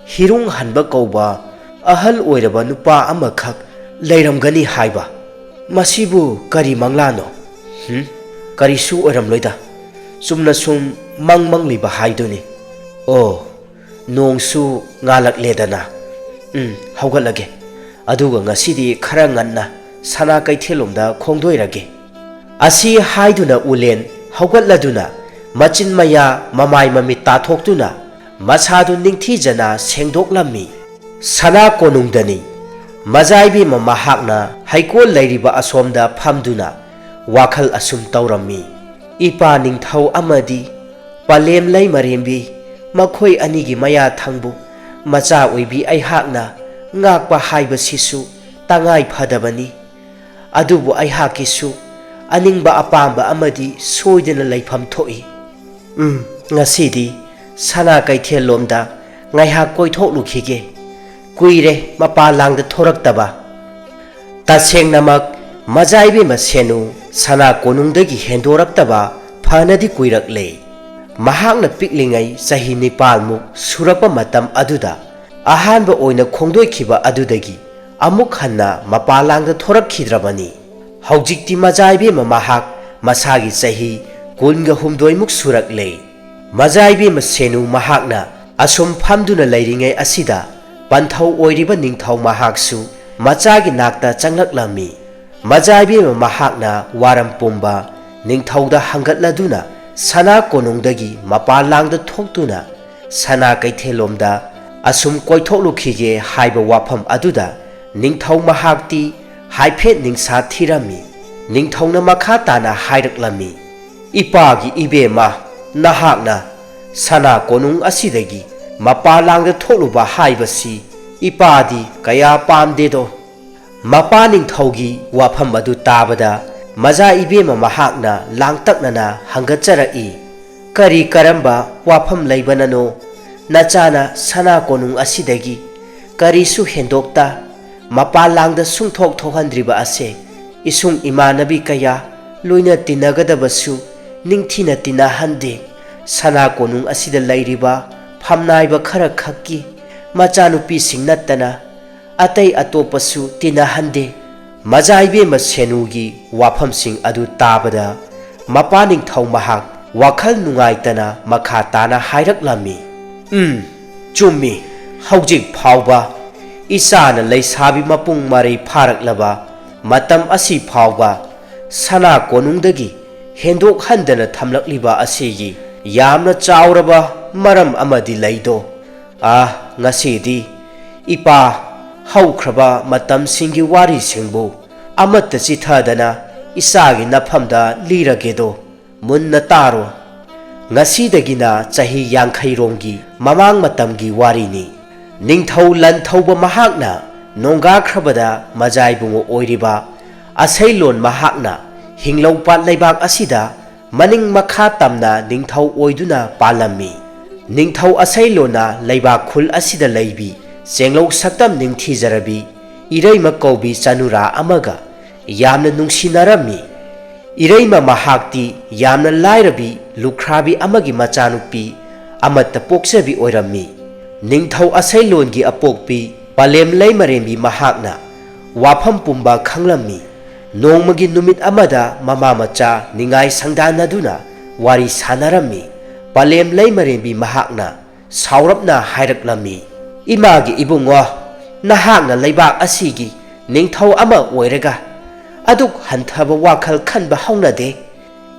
ꯍꯤꯔꯨꯡ ꯍꯟꯕ ꯀꯧꯕ ꯑꯍꯜ ꯑꯣꯏꯔꯕ ꯅꯨꯄꯥ ꯑꯃꯈꯛ ꯂꯩꯔꯝꯒꯅꯤ ꯍꯥꯏꯕ? ꯃꯁꯤꯕꯨ ꯀꯔꯤ ꯃꯪꯂꯥꯅꯣ? ꯍꯨꯝ? ꯀꯔꯤꯁꯨ ꯑꯣꯏꯔꯝꯂꯣꯏꯗ꯫ ꯆꯨꯝꯅ ꯁꯨꯝ ꯃꯪ ꯃꯪꯂꯤꯕ ꯍꯥꯏꯗꯨꯅꯤ꯫ ꯑꯣ, ꯅꯣꯡꯁꯨ ꯉꯥꯜꯂꯛꯂꯦꯗꯅ꯫ ꯎꯝ, ꯍꯧꯒꯠꯂꯒꯦ꯫ ꯑꯗꯨꯒ ꯉꯁꯤꯗꯤ ꯈꯔ ꯉꯟꯅ ꯁꯅꯥ ꯀꯩꯊꯦꯜꯂꯣꯝꯗ ꯈꯣꯡꯗꯣꯏꯔꯒꯦ꯫ ꯑꯁꯤ ꯍꯥꯏꯗꯨꯅ ꯎꯂꯦꯟ ꯍꯧꯒꯠꯂꯗꯨꯅ ꯃꯆꯤꯟ ꯃꯌꯥ ꯃꯃꯥꯏ ꯃꯃꯤꯠ ꯇꯥꯊꯣꯛꯇꯨꯅ ꯃꯁꯥꯗꯨ ꯅꯤꯡꯊꯤꯖꯅ ꯁꯦꯡꯗꯣꯛꯂꯝꯃꯤ꯫ ꯁꯅꯥ ꯀꯣꯅꯨꯡꯗꯅꯤ꯫ ꯃꯖꯥꯏꯕꯦꯝꯃ ꯃꯍꯥꯛꯅ ꯍꯩꯀꯣꯜ ꯂꯩꯔꯤꯕ ꯑꯁꯣꯝꯗ ꯐꯝꯗꯨꯅ ꯋꯥꯈꯜ ꯑꯁꯨꯝ ꯇꯧꯔꯝꯃꯤ꯫ ꯏꯄꯥ ꯅꯤꯡꯊꯧ ꯑꯃꯗꯤ ꯄꯂꯦꯝ ꯂꯩꯃꯔꯦꯝꯕꯤ, ꯃꯈꯣꯏ ꯑꯅꯤꯒꯤ ꯃꯌꯥ ꯊꯪꯕꯨ ꯃꯆꯥ ꯑꯣꯏꯕꯤ ꯑꯩꯍꯥꯛꯅ ꯉꯥꯛꯄ ꯍꯥꯏꯕꯁꯤꯁꯨ ꯇꯉꯥꯏ ꯐꯗꯕꯅꯤ꯫ ꯑꯗꯨꯕꯨ ꯑꯩꯍꯥꯛꯀꯤꯁꯨ ꯑꯅꯤꯡꯕ ꯑꯄꯥꯝꯕ ꯑꯃꯗꯤ ꯁꯣꯏꯗꯅ ꯂꯩꯐꯝ ꯊꯣꯛꯏ꯫ ꯎꯝ, ꯉꯁꯤꯗꯤ ꯁꯅꯥ ꯀꯩꯊꯦꯜꯂꯣꯝꯗ ꯉꯥꯏꯍꯥꯛ ꯀꯣꯏꯊꯣꯛꯂꯨꯈꯤꯒꯦ꯫ ꯀꯨꯏꯔꯦ ꯃꯄꯥꯟ ꯂꯥꯡꯗ ꯊꯣꯔꯛꯇꯕ꯫ ꯇꯁꯦꯡꯅꯃꯛ ꯃꯖꯥꯏꯕꯦꯝꯃ ꯁꯦꯅꯨ ꯁꯅꯥ ꯀꯣꯅꯨꯡꯗꯒꯤ ꯍꯦꯟꯗꯣꯔꯛꯇꯕ ꯐꯅꯗꯤ ꯀꯨꯏꯔꯛꯂꯦ꯫ ꯃꯍꯥꯛꯅ ꯄꯤꯛꯂꯤꯉꯩ ꯆꯍꯤ ꯅꯤꯄꯥꯜꯃꯨꯛ ꯁꯨꯔꯛꯄ ꯃꯇꯝ ꯑꯗꯨꯗ ꯑꯍꯥꯟꯕ ꯑꯣꯏꯅ ꯈꯣꯡꯗꯣꯏꯈꯤꯕ ꯑꯗꯨꯗꯒꯤ ꯑꯃꯨꯛ ꯍꯟꯅ ꯃꯄꯥꯟ ꯂꯥꯡꯗ ꯊꯣꯔꯛꯈꯤꯗ꯭ꯔꯕꯅꯤ꯫ ꯍꯧꯖꯤꯛꯇꯤ ꯃꯖꯥꯏꯕꯦꯝꯃ ꯃꯍꯥꯛ ꯃꯁꯥꯒꯤ ꯆꯍꯤ ꯀꯨꯟꯒ ꯍꯨꯝꯗꯣꯏꯃꯨꯛ ꯁꯨꯔꯛꯂꯦ꯫ ꯃꯖꯥꯏꯕꯦꯝꯃ ꯁꯦꯅꯨ ꯃꯍꯥꯛꯅ ꯑꯁꯨꯝ ꯐꯝꯗꯨꯅ ꯂꯩꯔꯤꯉꯩ ꯑꯁꯤꯗ ꯄꯟꯊꯧ ꯑꯣꯏꯔꯤꯕ ꯅꯤꯡꯊꯧ ꯃꯍꯥꯛꯁꯨ ꯃꯆꯥꯒꯤ ꯅꯥꯛꯇ ꯆꯪꯂꯛꯂꯝꯃꯤ꯫ ꯃꯖꯥꯏꯕꯦꯝꯃ ꯃꯍꯥꯛꯅ ꯋꯥꯔꯝ ꯄꯨꯝꯕ ꯅꯤꯡꯊꯧꯗ ꯍꯪꯒꯠꯂꯗꯨꯅ ꯁꯅꯥ ꯀꯣꯅꯨꯡꯗꯒꯤ ꯃꯄꯥꯟ ꯂꯥꯡꯗ ꯊꯣꯛꯇꯨꯅ ꯁꯅꯥ ꯀꯩꯊꯦꯜꯂꯣꯝꯗ ꯑꯁꯨꯝ ꯀꯣꯏꯊꯣꯛꯂꯨꯈꯤꯒꯦ ꯍꯥꯏꯕ ꯋꯥꯐꯝ ꯑꯗꯨꯗ ꯅꯤꯡꯊꯧ ꯃꯍꯥꯛꯇꯤ ꯍꯥꯏꯐꯦꯠ ꯅꯤꯡꯁꯥ ꯊꯤꯔꯝꯃꯤ꯫ ꯅꯤꯡꯊꯧꯅ ꯃꯈꯥ ꯇꯥꯅ ꯍꯥꯏꯔꯛꯂꯝꯃꯤ, "ꯏꯄꯥꯒꯤ ꯏꯕꯦꯝꯃ, ꯅꯍꯥꯛꯅ ꯁꯅꯥ ꯀꯣꯅꯨꯡ ꯑꯁꯤꯗꯒꯤ ꯃꯄꯥꯟ ꯂꯥꯡꯗ ꯊꯣꯛꯂꯨꯕ ꯍꯥꯏꯕꯁꯤ ꯏꯄꯥꯗꯤ ꯀꯌꯥ ꯄꯥꯝꯗꯦꯗꯣ꯫" ꯃꯄꯥ ꯅꯤꯡꯊꯧꯒꯤ ꯋꯥꯐꯝ ꯑꯗꯨ ꯇꯥꯕꯗ ꯃꯖꯥ ꯏꯕꯦꯝꯃ ꯃꯍꯥꯛꯅ ꯂꯥꯡꯇꯛꯅꯅ ꯍꯪꯒꯠꯆꯔꯛꯏ, "ꯀꯔꯤ ꯀꯔꯝꯕ ꯋꯥꯐꯝ ꯂꯩꯕꯅꯅꯣ? ꯅꯆꯥꯅ ꯁꯅꯥ ꯀꯣꯅꯨꯡ ꯑꯁꯤꯗꯒꯤ ꯀꯔꯤꯁꯨ ꯍꯦꯟꯗꯣꯛꯇ ꯃꯄꯥꯟ ꯂꯥꯡꯗ ꯁꯨꯡꯊꯣꯛ ꯊꯣꯛꯍꯟꯗ꯭ꯔꯤꯕ ꯑꯁꯦ ꯏꯁꯨꯡ ꯏꯃꯥꯟꯅꯕꯤ ꯀꯌꯥ ꯂꯣꯏꯅ ꯇꯤꯟꯅꯒꯗꯕꯁꯨ ꯅꯤꯡꯊꯤꯅ ꯇꯤꯟꯅꯍꯟꯗꯦ꯫ ꯁꯅꯥ ꯀꯣꯅꯨꯡ ꯑꯁꯤꯗ ꯂꯩꯔꯤꯕ ꯐꯝꯅꯥꯏꯕ ꯈꯔ ꯈꯛꯀꯤ ꯃꯆꯥꯅꯨꯄꯤꯁꯤꯡ ꯅꯠꯇꯅ ꯑꯇꯩ ꯑꯇꯣꯞꯄꯁꯨ ꯇꯤꯟꯅꯍꯟꯗꯦ꯫ ꯃꯖꯥ ꯏꯕꯦꯝꯃ ꯁꯦꯅꯨꯒꯤ ꯋꯥꯐꯝꯁꯤꯡ ꯑꯗꯨ ꯇꯥꯕꯗ ꯃꯄꯥ ꯅꯤꯡꯊꯧ ꯃꯍꯥꯛ ꯋꯥꯈꯜ ꯅꯨꯡꯉꯥꯏꯇꯅ ꯃꯈꯥ ꯇꯥꯅ ꯍꯥꯏꯔꯛꯂꯝꯃꯤ, "ꯎꯝ, ꯆꯨꯝꯃꯤ꯫ ꯍꯧꯖꯤꯛ ꯐꯥꯎꯕ ꯏꯆꯥꯅ ꯂꯩꯁꯥꯕꯤ ꯃꯄꯨꯡ ꯃꯔꯩ ꯐꯥꯔꯛꯂꯕ ꯃꯇꯝ ꯑꯁꯤ ꯐꯥꯎꯕ ꯁꯅꯥ ꯀꯣꯅꯨꯡꯗꯒꯤ ꯍꯦꯟꯗꯣꯛꯍꯟꯗꯅ ꯊꯝꯂꯛꯂꯤꯕ ꯑꯁꯤꯒꯤ ꯌꯥꯝꯅ ꯆꯥꯎꯔꯕ ꯃꯔꯝ ꯑꯃꯗꯤ ꯂꯩꯗꯣ꯫ ꯑꯥ, ꯉꯁꯤꯗꯤ ꯏꯄꯥ, ꯍꯧꯈ꯭ꯔꯕ ꯃꯇꯝꯁꯤꯡꯒꯤ ꯋꯥꯔꯤꯁꯤꯡꯕꯨ ꯑꯃꯠꯇ ꯆꯤꯊꯗꯅ ꯏꯆꯥꯒꯤ ꯅꯐꯝꯗ ꯂꯤꯔꯒꯦꯗꯣ꯫ ꯃꯨꯟꯅ ꯇꯥꯔꯣ꯫ ꯉꯁꯤꯗꯒꯤꯅ ꯆꯍꯤ ꯌꯥꯡꯈꯩ ꯔꯣꯝꯒꯤ ꯃꯃꯥꯡ ꯃꯇꯝꯒꯤ ꯋꯥꯔꯤꯅꯤ꯫ ꯅꯤꯡꯊꯧ ꯂꯟꯊꯧꯕ ꯃꯍꯥꯛꯅ ꯅꯣꯡꯒꯥꯈ꯭ꯔꯕꯗ ꯃꯖꯥ ꯏꯕꯨꯡꯉꯣ ꯑꯣꯏꯔꯤꯕ ꯑꯁꯩꯂꯣꯟ ꯃꯍꯥꯛꯅ ꯍꯤꯡꯂꯧꯄꯥꯠ ꯂꯩꯕꯥꯛ ꯑꯁꯤꯗ ꯃꯅꯤꯡ ꯃꯈꯥ ꯇꯝꯅ ꯅꯤꯡꯊꯧ ꯑꯣꯏꯗꯨꯅ ꯄꯥꯜꯂꯝꯃꯤ꯫ ꯅꯤꯡꯊꯧ ꯑꯁꯩꯂꯣꯟꯅ ꯂꯩꯕꯥꯛ ꯈꯨꯜ ꯑꯁꯤꯗ ꯂꯩꯕꯤ ꯆꯦꯡꯂꯧ ꯁꯛꯇꯝ ꯅꯤꯡꯊꯤꯖꯔꯕꯤ ꯏꯔꯩꯃ ꯀꯧꯕꯤ ꯆꯅꯨꯔꯥ ꯑꯃꯒ ꯌꯥꯝꯅ ꯅꯨꯡꯁꯤꯅꯔꯝꯃꯤ꯫ ꯏꯔꯩꯃ ꯃꯍꯥꯛꯇꯤ ꯌꯥꯝꯅ ꯂꯥꯏꯔꯕꯤ ꯂꯨꯈ꯭ꯔꯥꯕꯤ ꯑꯃꯒꯤ ꯃꯆꯥꯅꯨꯄꯤ ꯑꯃꯠꯇ ꯄꯣꯛꯆꯕꯤ ꯑꯣꯏꯔꯝꯃꯤ꯫ ꯅꯤꯡꯊꯧ ꯑꯁꯩꯂꯣꯟꯒꯤ ꯑꯄꯣꯛꯄꯤ ꯄꯂꯦꯝ ꯂꯩꯃꯔꯦꯝꯕꯤ ꯃꯍꯥꯛꯅ ꯋꯥꯐꯝ ꯄꯨꯝꯕ ꯈꯪꯂꯝꯃꯤ꯫ ꯅꯣꯡꯃꯒꯤ ꯅꯨꯃꯤꯠ ꯑꯃꯗ ꯃꯃꯥ ꯃꯆꯥ ꯅꯤꯡꯉꯥꯏ ꯁꯪꯗꯥꯟꯅꯗꯨꯅ ꯋꯥꯔꯤ ꯁꯥꯟꯅꯔꯝꯃꯤ꯫ ꯄꯂꯦꯝ ꯂꯩꯃꯔꯦꯝꯕꯤ ꯃꯍꯥꯛꯅ ꯁꯥꯎꯔꯞꯅ ꯍꯥꯏꯔꯛꯂꯝꯃꯤ, "ꯏꯃꯥꯒꯤ ꯏꯕꯨꯡꯉꯣ, ꯅꯍꯥꯛꯅ ꯂꯩꯕꯥꯛ ꯑꯁꯤꯒꯤ ꯅꯤꯡꯊꯧ ꯑꯃ ꯑꯣꯏꯔꯒ ꯑꯗꯨꯛ ꯍꯟꯊꯕ ꯋꯥꯈꯜ ꯈꯟꯕ ꯍꯧꯅꯗꯦ꯫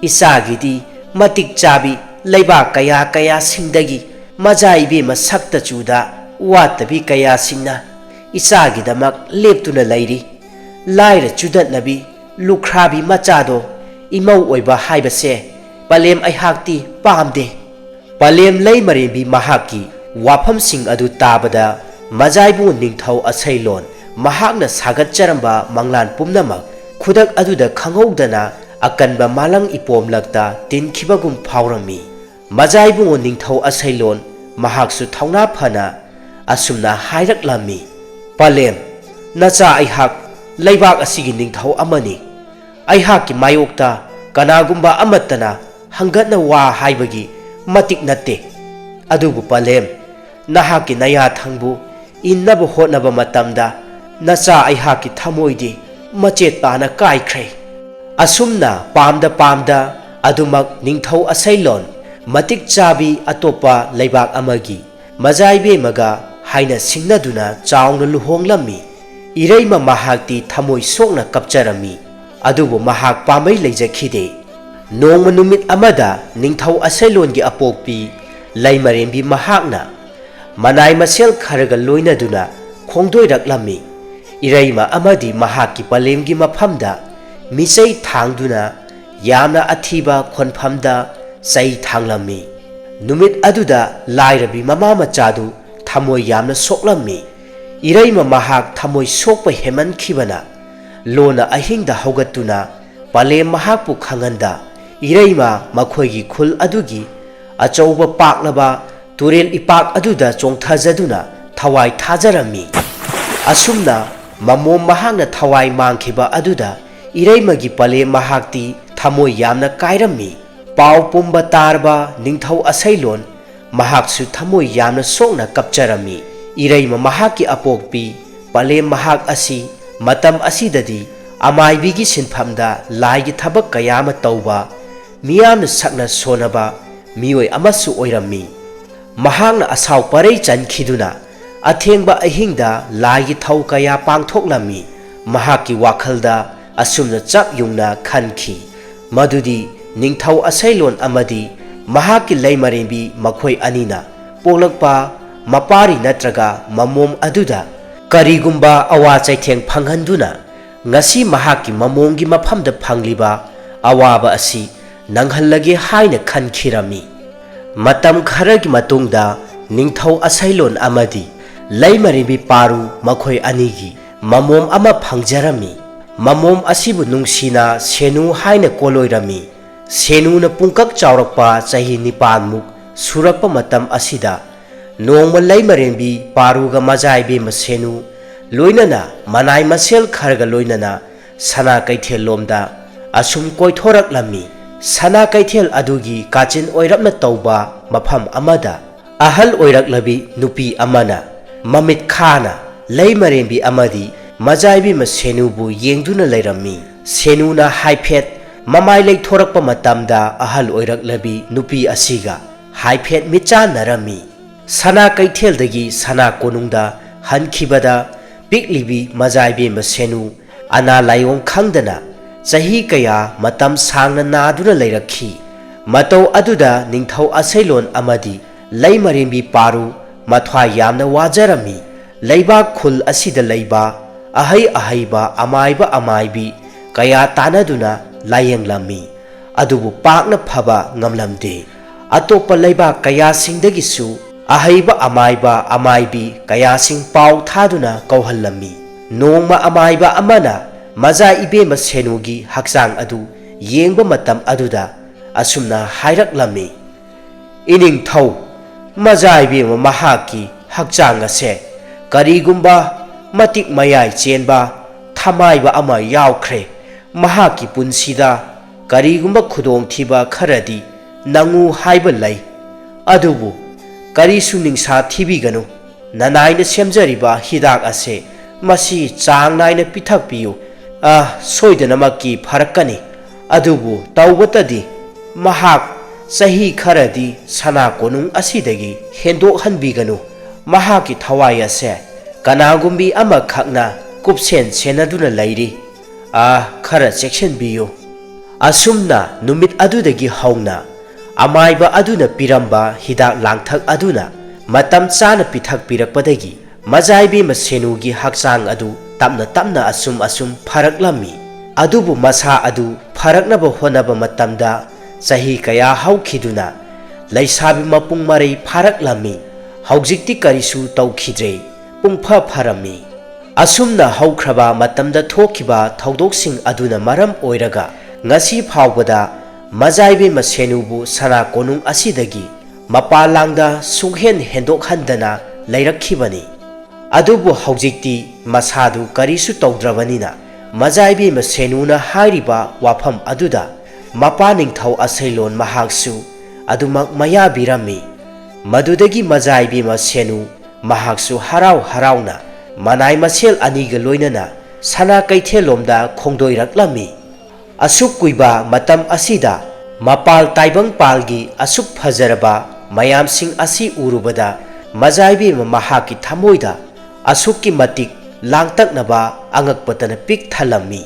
ꯏꯆꯥꯒꯤꯗꯤ ꯃꯇꯤꯛ ꯆꯥꯕꯤ ꯂꯩꯕꯥꯛ ꯀꯌꯥ ꯀꯌꯥꯁꯤꯡꯗꯒꯤ ꯃꯖꯥ ꯏꯕꯦꯝꯃ ꯁꯛꯇ ꯆꯨꯗ ꯋꯥꯠꯇꯕꯤ ꯀꯌꯥꯁꯤꯡꯅ ꯏꯆꯥꯒꯤꯗꯃꯛ ꯂꯦꯞꯇꯨꯅ ꯂꯩꯔꯤ꯫ ꯂꯥꯏꯔ ꯆꯨꯗꯠꯅꯕꯤ ꯂꯨꯈ꯭ꯔꯥꯕꯤ ꯃꯆꯥꯗꯣ ꯏꯃꯧ ꯑꯣꯏꯕ ꯍꯥꯏꯕꯁꯦ ꯄꯂꯦꯝ ꯑꯩꯍꯥꯛꯇꯤ ꯄꯥꯝꯗꯦ"꯫ ꯄꯂꯦꯝ ꯂꯩꯃꯔꯦꯝꯕꯤ ꯃꯍꯥꯛꯀꯤ ꯋꯥꯐꯝꯁꯤꯡ ꯑꯗꯨ ꯇꯥꯕꯗ ꯃꯖꯥꯏꯕꯨ ꯅꯤꯡꯊꯧ ꯑꯁꯩꯂꯣꯟ ꯃꯍꯥꯛꯅ ꯁꯥꯒꯠꯆꯔꯝꯕ ꯃꯪꯂꯥꯟ ꯄꯨꯝꯅꯃꯛ ꯈꯨꯗꯛ ꯑꯗꯨꯗ ꯈꯪꯍꯧꯗꯅ ꯑꯀꯟꯕ ꯃꯥꯂꯪ ꯏꯄꯣꯝꯂꯛꯇ ꯇꯤꯟꯈꯤꯕꯒꯨꯝ ꯐꯥꯎꯔꯝꯃꯤ꯫ ꯃꯖꯥꯏꯕꯨ ꯅꯤꯡꯊꯧ ꯑꯁꯩꯂꯣꯟ ꯃꯍꯥꯛꯁꯨ ꯊꯧꯅꯥ ꯐꯅ ꯑꯁꯨꯝꯅ ꯍꯥꯏꯔꯛꯂꯝꯃꯤ, "ꯄꯂꯦꯝ, ꯅꯆꯥ ꯑꯩꯍꯥꯛ ꯂꯩꯕꯥꯛ ꯑꯁꯤꯒꯤ ꯅꯤꯡꯊꯧ ꯑꯃꯅꯤ꯫ ꯑꯩꯍꯥꯛꯀꯤ ꯃꯥꯌꯣꯛꯇ ꯀꯅꯥꯒꯨꯝꯕ ꯑꯃꯠꯇꯅ ꯍꯪꯒꯠꯅ ꯋꯥ ꯍꯥꯏꯕꯒꯤ ꯃꯇꯤꯛ ꯅꯠꯇꯦ꯫ ꯑꯗꯨꯕꯨ ꯄꯂꯦꯝ, ꯅꯍꯥꯛꯀꯤ ꯅꯌꯥꯊꯪꯕꯨ ꯏꯟꯅꯕ ꯍꯣꯠꯅꯕ ꯃꯇꯝꯗ ꯅꯆꯥ ꯑꯩꯍꯥꯛꯀꯤ ꯊꯃꯣꯏꯗꯤ ꯃꯆꯦꯠ ꯇꯥꯅ ꯀꯥꯏꯈ꯭ꯔꯦ꯫ ꯑꯁꯨꯝꯅ ꯄꯥꯝꯗ ꯄꯥꯝꯗ ꯑꯗꯨꯃꯛ ꯅꯤꯡꯊꯧ ꯑꯁꯩꯂꯣꯟ ꯃꯇꯤꯛ ꯆꯥꯕꯤ ꯑꯇꯣꯞꯄ ꯂꯩꯕꯥꯛ ꯑꯃꯒꯤ ꯃꯖꯥꯏꯕꯦꯝꯃꯒ ꯍꯥꯏꯅ ꯁꯤꯡꯅꯗꯨꯅ ꯆꯥꯎꯅ ꯂꯨꯍꯣꯡꯂꯝꯃꯤ꯫ ꯏꯔꯩꯃ ꯃꯍꯥꯛꯇꯤ ꯊꯃꯣꯏ ꯁꯣꯛꯅ ꯀꯞꯆꯔꯝꯃꯤ꯫ ꯑꯗꯨꯕꯨ ꯃꯍꯥꯛ ꯄꯥꯝꯕꯩ ꯂꯩꯖꯈꯤꯗꯦ꯫ ꯅꯣꯡꯃ ꯅꯨꯃꯤꯠ ꯑꯃꯗ ꯅꯤꯡꯊꯧ ꯑꯁꯩꯂꯣꯟꯒꯤ ꯑꯄꯣꯛꯄꯤ ꯂꯩꯃꯔꯦꯝꯕꯤ ꯃꯍꯥꯛꯅ ꯃꯅꯥꯏ ꯃꯁꯦꯜ ꯈꯔꯒ ꯂꯣꯏꯅꯗꯨꯅ ꯈꯣꯡꯗꯣꯏꯔꯛꯂꯝꯃꯤ꯫ ꯏꯔꯩꯃ ꯑꯃꯗꯤ ꯃꯍꯥꯛꯀꯤ ꯄꯂꯦꯝꯒꯤ ꯃꯐꯝꯗ ꯃꯤꯆꯩ ꯊꯥꯡꯗꯨꯅ ꯌꯥꯝꯅ ꯑꯊꯤꯕ ꯈꯣꯟꯐꯝꯗ ꯆꯩ ꯊꯥꯡꯂꯝꯃꯤ꯫ ꯅꯨꯃꯤꯠ ꯑꯗꯨꯗ ꯂꯥꯏꯔꯕꯤ ꯃꯃꯥ ꯃꯆꯥꯗꯨ ꯊꯃꯣꯏ ꯌꯥꯝꯅ ꯁꯣꯛꯂꯝꯃꯤ꯫ ꯏꯔꯩꯃ ꯃꯍꯥꯛ ꯊꯃꯣꯏ ꯁꯣꯛꯄ ꯍꯦꯟꯃꯟꯈꯤꯕꯅ ꯂꯣꯟꯅ ꯑꯍꯤꯡꯗ ꯍꯧꯒꯠꯇꯨꯅ ꯄꯂꯦꯝ ꯃꯍꯥꯛꯄꯨ ꯈꯪꯍꯟꯗ ꯏꯔꯩꯃ ꯃꯈꯣꯏꯒꯤ ꯈꯨꯜ ꯑꯗꯨꯒꯤ ꯑꯆꯧꯕ ꯄꯥꯛꯂꯕ ꯇꯨꯔꯦꯜ ꯏꯄꯥꯛ ꯑꯗꯨꯗ ꯆꯣꯡꯊꯖꯗꯨꯅ ꯊꯋꯥꯏ ꯊꯥꯖꯔꯝꯃꯤ꯫ ꯑꯁꯨꯝꯅ ꯃꯃꯣꯝ ꯃꯍꯥꯛꯅ ꯊꯋꯥꯏ ꯃꯥꯡꯈꯤꯕ ꯑꯗꯨꯗ ꯏꯔꯩꯃꯒꯤ ꯄꯂꯦꯝ ꯃꯍꯥꯛꯇꯤ ꯊꯃꯣꯏ ꯌꯥꯝꯅ ꯀꯥꯏꯔꯝꯃꯤ꯫ ꯄꯥꯎ ꯄꯨꯝꯕ ꯇꯥꯔꯕ ꯅꯤꯡꯊꯧ ꯑꯁꯩꯂꯣꯟ ꯃꯍꯥꯛꯁꯨ ꯊꯃꯣꯏ ꯌꯥꯝꯅ ꯁꯣꯛꯅ ꯀꯞꯆꯔꯝꯃꯤ꯫ ꯏꯔꯩꯃ ꯃꯍꯥꯛꯀꯤ ꯑꯄꯣꯛꯄꯤ ꯄꯂꯦꯝ ꯃꯍꯥꯛ ꯑꯁꯤ ꯃꯇꯝ ꯑꯁꯤꯗꯗꯤ ꯑꯃꯥꯏꯕꯤꯒꯤ ꯁꯤꯟꯐꯝꯗ ꯂꯥꯏꯒꯤ ꯊꯕꯛ ꯀꯌꯥ ꯑꯃ ꯇꯧꯕ, ꯃꯤꯌꯥꯝꯅ ꯁꯛꯅ ꯁꯣꯟꯅꯕ ꯃꯤꯑꯣꯏ ꯑꯃꯁꯨ ꯑꯣꯏꯔꯝꯃꯤ꯫ ꯃꯍꯥꯛꯅ ꯑꯁꯥꯎ ꯄꯔꯩ ꯆꯟꯈꯤꯗꯨꯅ ꯑꯊꯦꯡꯕ ꯑꯍꯤꯡꯗ ꯂꯥꯏꯒꯤ ꯊꯧ ꯀꯌꯥ ꯄꯥꯡꯊꯣꯛꯂꯝꯃꯤ꯫ ꯃꯍꯥꯛꯀꯤ ꯋꯥꯈꯜꯗ ꯑꯁꯨꯝꯅ ꯆꯞ ꯌꯨꯡꯅ ꯈꯟꯈꯤ, ꯃꯗꯨꯗꯤ ꯅꯤꯡꯊꯧ ꯑꯁꯩꯂꯣꯟ ꯑꯃꯗꯤ ꯃꯍꯥꯛꯀꯤ ꯂꯩꯃꯔꯦꯝꯕꯤ ꯃꯈꯣꯏ ꯑꯅꯤꯅ ꯄꯣꯛꯂꯛꯄ ꯃꯄꯥꯔꯤ ꯅꯠꯇ꯭ꯔꯒ ꯃꯃꯣꯝ ꯑꯗꯨꯗ ꯀꯔꯤꯒꯨꯝꯕ ꯑꯋꯥ ꯆꯩꯊꯦꯡ ꯐꯪꯍꯟꯗꯨꯅ ꯉꯁꯤ ꯃꯍꯥꯛꯀꯤ ꯃꯃꯣꯝꯒꯤ ꯃꯐꯝꯗ ꯐꯪꯂꯤꯕ ꯑꯋꯥꯕ ꯑꯁꯤ ꯅꯪꯍꯜꯂꯒꯦ ꯍꯥꯏꯅ ꯈꯟꯈꯤꯔꯝꯃꯤ꯫ ꯃꯇꯝ ꯈꯔꯒꯤ ꯃꯇꯨꯡꯗ ꯅꯤꯡꯊꯧ ꯑꯁꯩꯂꯣꯟ ꯑꯃꯗꯤ ꯂꯩꯃꯔꯦꯝꯕꯤ ꯄꯥꯔꯨ ꯃꯈꯣꯏ ꯑꯅꯤꯒꯤ ꯃꯃꯣꯝ ꯑꯃ ꯐꯪꯖꯔꯝꯃꯤ꯫ ꯃꯃꯣꯝ ꯑꯁꯤꯕꯨ ꯅꯨꯡꯁꯤꯅ ꯁꯦꯅꯨ ꯍꯥꯏꯅ ꯀꯣꯂꯣꯏꯔꯝꯃꯤ꯫ ꯁꯦꯅꯨꯅ ꯄꯨꯡꯀꯛ ꯆꯥꯎꯔꯛꯄ ꯆꯍꯤ ꯅꯤꯄꯥꯟꯃꯨꯛ ꯁꯨꯔꯛꯄ ꯃꯇꯝ ꯑꯁꯤꯗ ꯅꯣꯡꯃ ꯂꯩꯃꯔꯦꯝꯕꯤ ꯄꯥꯔꯨꯒ ꯃꯖꯥꯏꯕꯦꯝꯃ ꯁꯦꯅꯨ ꯂꯣꯏꯅꯅ ꯃꯅꯥꯏ ꯃꯁꯦꯜ ꯈꯔꯒ ꯂꯣꯏꯅꯅ ꯁꯅꯥ ꯀꯩꯊꯦꯜ ꯂꯣꯝꯗ ꯑꯁꯨꯝ ꯀꯣꯏꯊꯣꯔꯛꯂꯝꯃꯤ꯫ ꯁꯅꯥ ꯀꯩꯊꯦꯜ ꯑꯗꯨꯒꯤ ꯀꯥꯆꯤꯟ ꯑꯣꯏꯔꯞꯅ ꯇꯧꯕ ꯃꯐꯝ ꯑꯃꯗ ꯑꯍꯜ ꯑꯣꯏꯔꯛꯂꯕꯤ ꯅꯨꯄꯤ ꯑꯃꯅ ꯃꯃꯤꯠ ꯈꯥꯅ ꯂꯩꯃꯔꯦꯝꯕꯤ ꯑꯃꯗꯤ ꯃꯖꯥꯏꯕꯦꯝꯃ ꯁꯦꯅꯨꯕꯨ ꯌꯦꯡꯗꯨꯅ ꯂꯩꯔꯝꯃꯤ꯫ ꯁꯦꯅꯨꯅ ꯍꯥꯏꯐꯦꯠ ꯃꯃꯥꯏ ꯂꯩꯊꯣꯔꯛꯄ ꯃꯇꯝꯗ ꯑꯍꯜ ꯑꯣꯏꯔꯛꯂꯕꯤ ꯅꯨꯄꯤ ꯑꯁꯤꯒ ꯍꯥꯏꯐꯦꯠ ꯃꯤꯠꯆꯥꯟꯅꯔꯝꯃꯤ꯫ ꯁꯅꯥ ꯀꯩꯊꯦꯜꯗꯒꯤ ꯁꯅꯥ ꯀꯣꯅꯨꯡꯗ ꯍꯟꯈꯤꯕꯗ ꯄꯤꯛꯂꯤꯕꯤ ꯃꯖꯥꯏꯕꯦꯝꯃ ꯁꯦꯅꯨ ꯑꯅꯥ ꯂꯥꯏꯑꯣꯡ ꯈꯪꯗꯅ ꯆꯍꯤ ꯀꯌꯥ ꯃꯇꯝ ꯁꯥꯡꯅ ꯅꯥꯗꯨꯅ ꯂꯩꯔꯛꯈꯤ꯫ ꯃꯇꯧ ꯑꯗꯨꯗ ꯅꯤꯡꯊꯧ ꯑꯁꯩꯂꯣꯟ ꯑꯃꯗꯤ ꯂꯩꯃꯔꯦꯝꯕꯤ ꯄꯥꯔꯨ ꯃꯊ꯭ꯋꯥꯏ ꯌꯥꯝꯅ ꯋꯥꯖꯔꯝꯃꯤ꯫ ꯂꯩꯕꯥꯛ ꯈꯨꯜ ꯑꯁꯤꯗ ꯂꯩꯕ ꯑꯍꯩ ꯑꯍꯩꯕ ꯑꯃꯥꯏꯕ ꯑꯃꯥꯏꯕꯤ ꯀꯌꯥ ꯇꯥꯟꯅꯗꯨꯅ ꯂꯥꯌꯦꯡꯂꯝꯃꯤ꯫ ꯑꯗꯨꯕꯨ ꯄꯥꯛꯅ ꯐꯕ ꯉꯝꯂꯝꯗꯦ꯫ ꯑꯇꯣꯞꯄ ꯂꯩꯕꯥꯛ ꯀꯌꯥꯁꯤꯡꯗꯒꯤꯁꯨ ꯑꯍꯩꯕ ꯑꯃꯥꯏꯕ ꯑꯃꯥꯏꯕꯤ ꯀꯌꯥꯁꯤꯡ ꯄꯥꯎ ꯊꯥꯗꯨꯅ ꯀꯧꯍꯜꯂꯝꯃꯤ꯫ ꯅꯣꯡꯃ ꯑꯃꯥꯏꯕ ꯑꯃꯅ ꯃꯖꯥ ꯏꯕꯦꯝꯃ ꯁꯦꯅꯨꯒꯤ ꯍꯛꯆꯥꯡ ꯑꯗꯨ ꯌꯦꯡꯕ ꯃꯇꯝ ꯑꯗꯨꯗ ꯑꯁꯨꯝꯅ ꯍꯥꯏꯔꯛꯂꯝꯃꯤ, "ꯏꯅꯤꯡꯊꯧ, ꯃꯖꯥ ꯏꯕꯦꯝꯃ ꯃꯍꯥꯛꯀꯤ ꯍꯛꯆꯥꯡ ꯑꯁꯦ ꯀꯔꯤꯒꯨꯝꯕ ꯃꯇꯤꯛ ꯃꯌꯥꯏ ꯆꯦꯟꯕ ꯊꯃꯥꯏꯕ ꯑꯃ ꯌꯥꯎꯈ꯭ꯔꯦ꯫ ꯃꯍꯥꯛꯀꯤ ꯄꯨꯟꯁꯤꯗ ꯀꯔꯤꯒꯨꯝꯕ ꯈꯨꯗꯣꯡꯊꯤꯕ ꯈꯔꯗꯤ ꯅꯪꯉꯨ ꯍꯥꯏꯕ ꯂꯩ꯫ ꯑꯗꯨꯕꯨ ꯀꯔꯤꯁꯨ ꯅꯤꯡꯁꯥ ꯊꯤꯕꯤꯒꯅꯨ꯫ ꯅꯅꯥꯏꯅ ꯁꯦꯝꯖꯔꯤꯕ ꯍꯤꯗꯥꯛ ꯑꯁꯦ ꯃꯁꯤ ꯆꯥꯡ ꯅꯥꯏꯅ ꯄꯤꯊꯛꯄꯤꯌꯨ꯫ ꯑ, ꯁꯣꯏꯗꯅꯃꯛꯀꯤ ꯐꯔꯛꯀꯅꯤ꯫ ꯑꯗꯨꯕꯨ ꯇꯧꯕꯇꯗꯤ ꯃꯍꯥꯛ ꯆꯍꯤ ꯈꯔꯗꯤ ꯁꯅꯥ ꯀꯣꯅꯨꯡ ꯑꯁꯤꯗꯒꯤ ꯍꯦꯟꯗꯣꯛꯍꯟꯕꯤꯒꯅꯨ꯫ ꯃꯍꯥꯛꯀꯤ ꯊꯋꯥꯏ ꯑꯁꯦ ꯀꯅꯥꯒꯨꯝꯕꯤ ꯑꯃꯈꯛꯅ ꯀꯨꯞꯁꯦꯟ ꯁꯦꯟꯅꯗꯨꯅ ꯂꯩꯔꯤ꯫ ꯑ, ꯈꯔ ꯆꯦꯛꯁꯤꯟꯕꯤꯌꯨ꯫" ꯑꯁꯨꯝꯅ ꯅꯨꯃꯤꯠ ꯑꯗꯨꯗꯒꯤ ꯍꯧꯅ ꯑꯃꯥꯏꯕ ꯑꯗꯨꯅ ꯄꯤꯔꯝꯕ ꯍꯤꯗꯥꯛ ꯂꯥꯡꯊꯛ ꯑꯗꯨꯅ ꯃꯇꯝ ꯆꯥꯅ ꯄꯤꯊꯛꯄꯤꯔꯛꯄꯗꯒꯤ ꯃꯖꯥꯏꯕꯦꯝꯃ ꯁꯦꯅꯨꯒꯤ ꯍꯛꯆꯥꯡ ꯑꯗꯨ ꯇꯞꯅ ꯇꯞꯅ ꯑꯁꯨꯝ ꯑꯁꯨꯝ ꯐꯔꯛꯂꯝꯃꯤ꯫ ꯑꯗꯨꯕꯨ ꯃꯁꯥ ꯑꯗꯨ ꯐꯔꯛꯅꯕ ꯍꯣꯠꯅꯕ ꯃꯇꯝꯗ ꯆꯍꯤ ꯀꯌꯥ ꯍꯧꯈꯤꯗꯨꯅ ꯂꯩꯁꯥꯕꯤ ꯃꯄꯨꯡ ꯃꯔꯩ ꯐꯥꯔꯛꯂꯝꯃꯤ꯫ ꯍꯧꯖꯤꯛꯇꯤ ꯀꯔꯤꯁꯨ ꯇꯧꯈꯤꯗ꯭ꯔꯦ, ꯄꯨꯡꯐ ꯐꯔꯝꯃꯤ꯫ ꯑꯁꯨꯝꯅ ꯍꯧꯈ꯭ꯔꯕ ꯃꯇꯝꯗ ꯊꯣꯛꯈꯤꯕ ꯊꯧꯗꯣꯛꯁꯤꯡ ꯑꯗꯨꯅ ꯃꯔꯝ ꯑꯣꯏꯔꯒ ꯉꯁꯤ ꯐꯥꯎꯕꯗ ꯃꯖꯥꯏꯕꯦꯝꯃ ꯁꯦꯅꯨꯕꯨ ꯁꯅꯥ ꯀꯣꯅꯨꯡ ꯑꯁꯤꯗꯒꯤ ꯃꯄꯥꯟ ꯂꯥꯡꯗ ꯁꯨꯡꯍꯦꯟ ꯍꯦꯟꯗꯣꯛꯍꯟꯗꯅ ꯂꯩꯔꯛꯈꯤꯕꯅꯤ꯫ ꯑꯗꯨꯕꯨ ꯍꯧꯖꯤꯛꯇꯤ ꯃꯁꯥꯗꯨ ꯀꯔꯤꯁꯨ ꯇꯧꯗ꯭ꯔꯕꯅꯤꯅ ꯃꯖꯥꯏꯕꯦꯝꯃ ꯁꯦꯅꯨꯅ ꯍꯥꯏꯔꯤꯕ ꯋꯥꯐꯝ ꯑꯗꯨꯗ ꯃꯄꯥ ꯅꯤꯡꯊꯧ ꯑꯁꯩꯂꯣꯟ ꯃꯍꯥꯛꯁꯨ ꯑꯗꯨꯃꯛ ꯃꯌꯥꯕꯤꯔꯝꯃꯤ꯫ ꯃꯗꯨꯗꯒꯤ ꯃꯖꯥꯏꯕꯦꯝꯃ ꯁꯦꯅꯨ ꯃꯍꯥꯛꯁꯨ ꯍꯔꯥꯎ ꯍꯔꯥꯎꯅ ꯃꯅꯥꯏ ꯃꯁꯦꯜ ꯑꯅꯤꯒ ꯂꯣꯏꯅꯅ ꯁꯅꯥ ꯀꯩꯊꯦꯜꯂꯣꯝꯗ ꯈꯣꯡꯗꯣꯏꯔꯛꯂꯝꯃꯤ꯫ ꯑꯁꯨꯛ ꯀꯨꯏꯕ ꯃꯇꯝ ꯑꯁꯤꯗ ꯃꯄꯥꯜ ꯇꯥꯏꯕꯪꯄꯥꯜꯒꯤ ꯑꯁꯨꯛ ꯐꯖꯔꯕ ꯃꯌꯥꯝꯁꯤꯡ ꯑꯁꯤ ꯎꯔꯨꯕꯗ ꯃꯖꯥꯏꯕꯦꯝꯃ ꯃꯍꯥꯛꯀꯤ ꯊꯃꯣꯏꯗ ꯑꯁꯨꯛꯀꯤ ꯃꯇꯤꯛ ꯂꯥꯡꯇꯛꯅꯕ ꯑꯉꯛꯄꯇꯅ ꯄꯤꯛ ꯊꯜꯂꯝꯃꯤ꯫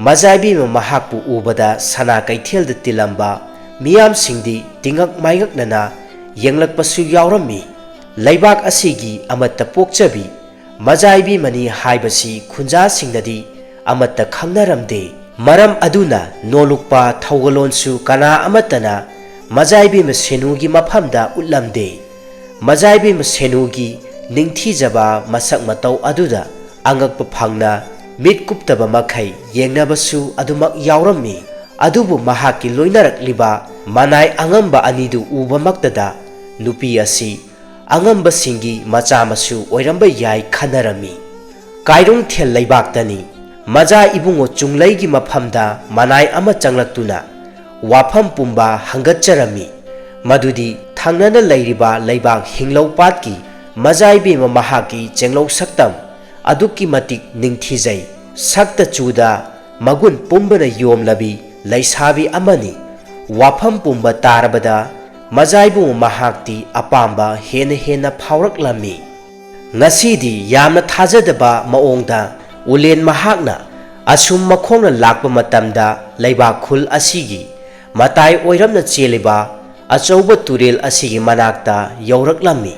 ꯃꯖꯥꯏꯕꯦꯝꯃ ꯃꯍꯥꯛꯄꯨ ꯎꯕꯗ ꯁꯅꯥ ꯀꯩꯊꯦꯜꯗ ꯇꯤꯜꯂꯝꯕ ꯃꯤꯌꯥꯝꯁꯤꯡꯗꯤ ꯇꯤꯉꯛ ꯃꯥꯏꯉꯛꯅꯅ ꯌꯦꯡꯂꯛꯄꯁꯨ ꯌꯥꯎꯔꯝꯃꯤ꯫ ꯂꯩꯕꯥꯛ ꯑꯁꯤꯒꯤ ꯑꯃꯠꯇ ꯄꯣꯛꯆꯕꯤ ꯃꯖꯥꯏꯕꯦꯝꯃꯅꯤ ꯍꯥꯏꯕꯁꯤ ꯈꯨꯟꯖꯥꯁꯤꯡꯅꯗꯤ ꯑꯃꯠꯇ ꯈꯪꯅꯔꯝꯗꯦ꯫ ꯃꯔꯝ ꯑꯗꯨꯅ ꯅꯣꯂꯨꯛꯄ ꯊꯧꯒꯜꯂꯣꯟꯁꯨ ꯀꯅꯥ ꯑꯃꯠꯇꯅ ꯃꯖꯥꯏꯕꯦꯝꯃ ꯁꯦꯅꯨꯒꯤ ꯃꯐꯝꯗ ꯎꯠꯂꯝꯗꯦ꯫ ꯃꯖꯥꯏꯕꯦꯝꯃ ꯁꯦꯅꯨꯒꯤ ꯅꯤꯡꯊꯤꯖꯕ ꯃꯁꯛ ꯃꯇꯧ ꯑꯗꯨꯗ ꯑꯉꯛꯄ ꯐꯪꯅ ꯃꯤꯠ ꯀꯨꯞꯇꯕ ꯃꯈꯩ ꯌꯦꯡꯅꯕꯁꯨ ꯑꯗꯨꯃꯛ ꯌꯥꯎꯔꯝꯃꯤ꯫ ꯑꯗꯨꯕꯨ ꯃꯍꯥꯛꯀꯤ ꯂꯣꯏꯅꯔꯛꯂꯤꯕ ꯃꯅꯥꯏ ꯑꯉꯝꯕ ꯑꯅꯤꯗꯨ ꯎꯕꯃꯛꯇꯗ ꯅꯨꯄꯤ ꯑꯁꯤ ꯑꯉꯝꯕꯁꯤꯡꯒꯤ ꯃꯆꯥ ꯃꯁꯨ ꯑꯣꯏꯔꯝꯕ ꯌꯥꯏ ꯈꯟꯅꯔꯝꯃꯤ꯫ ꯀꯥꯏꯔꯨꯡꯊꯦꯜ ꯂꯩꯕꯥꯛꯇꯅꯤ꯫ ꯃꯖꯥ ꯏꯕꯨꯡꯉꯣ ꯆꯨꯡꯂꯩꯒꯤ ꯃꯐꯝꯗ ꯃꯅꯥꯏ ꯑꯃ ꯆꯪꯂꯛꯇꯨꯅ ꯋꯥꯐꯝ ꯄꯨꯝꯕ ꯍꯪꯒꯠꯆꯔꯝꯃꯤ꯫ ꯃꯗꯨꯗꯤ ꯊꯪꯅꯅ ꯂꯩꯔꯤꯕ ꯂꯩꯕꯥꯛ ꯍꯤꯡꯂꯧ ꯄꯥꯠꯀꯤ ꯃꯖꯥꯏꯕꯦꯝꯃ ꯃꯍꯥꯛꯀꯤ ꯆꯦꯡꯂꯧ ꯁꯛꯇꯝ ꯑꯗꯨꯛꯀꯤ ꯃꯇꯤꯛ ꯅꯤꯡꯊꯤꯖꯩ꯫ ꯁꯛꯇ ꯆꯨꯗ ꯃꯒꯨꯟ ꯄꯨꯝꯕꯅ ꯌꯣꯝꯂꯕꯤ ꯂꯩꯁꯥꯕꯤ ꯑꯃꯅꯤ꯫ ꯋꯥꯐꯝ ꯄꯨꯝꯕ ꯇꯥꯔꯕꯗ ꯃꯖꯥꯏꯕꯨ ꯃꯍꯥꯛꯇꯤ ꯑꯄꯥꯝꯕ ꯍꯦꯟꯅ ꯍꯦꯟꯅ ꯐꯥꯎꯔꯛꯂꯝꯃꯤ꯫ ꯉꯁꯤꯗꯤ ꯌꯥꯝꯅ ꯊꯥꯖꯗꯕ ꯃꯑꯣꯡꯗ ꯎꯂꯦꯟ ꯃꯍꯥꯛꯅ ꯑꯁꯨꯝ ꯃꯈꯣꯡꯅ ꯂꯥꯛꯄ ꯃꯇꯝꯗ ꯂꯩꯕꯥꯛ ꯈꯨꯜ ꯑꯁꯤꯒꯤ ꯃꯇꯥꯏ ꯑꯣꯏꯔꯞꯅ ꯆꯦꯜꯂꯤꯕ ꯑꯆꯧꯕ ꯇꯨꯔꯦꯜ ꯑꯁꯤꯒꯤ ꯃꯅꯥꯛꯇ ꯌꯧꯔꯛꯂꯝꯃꯤ꯫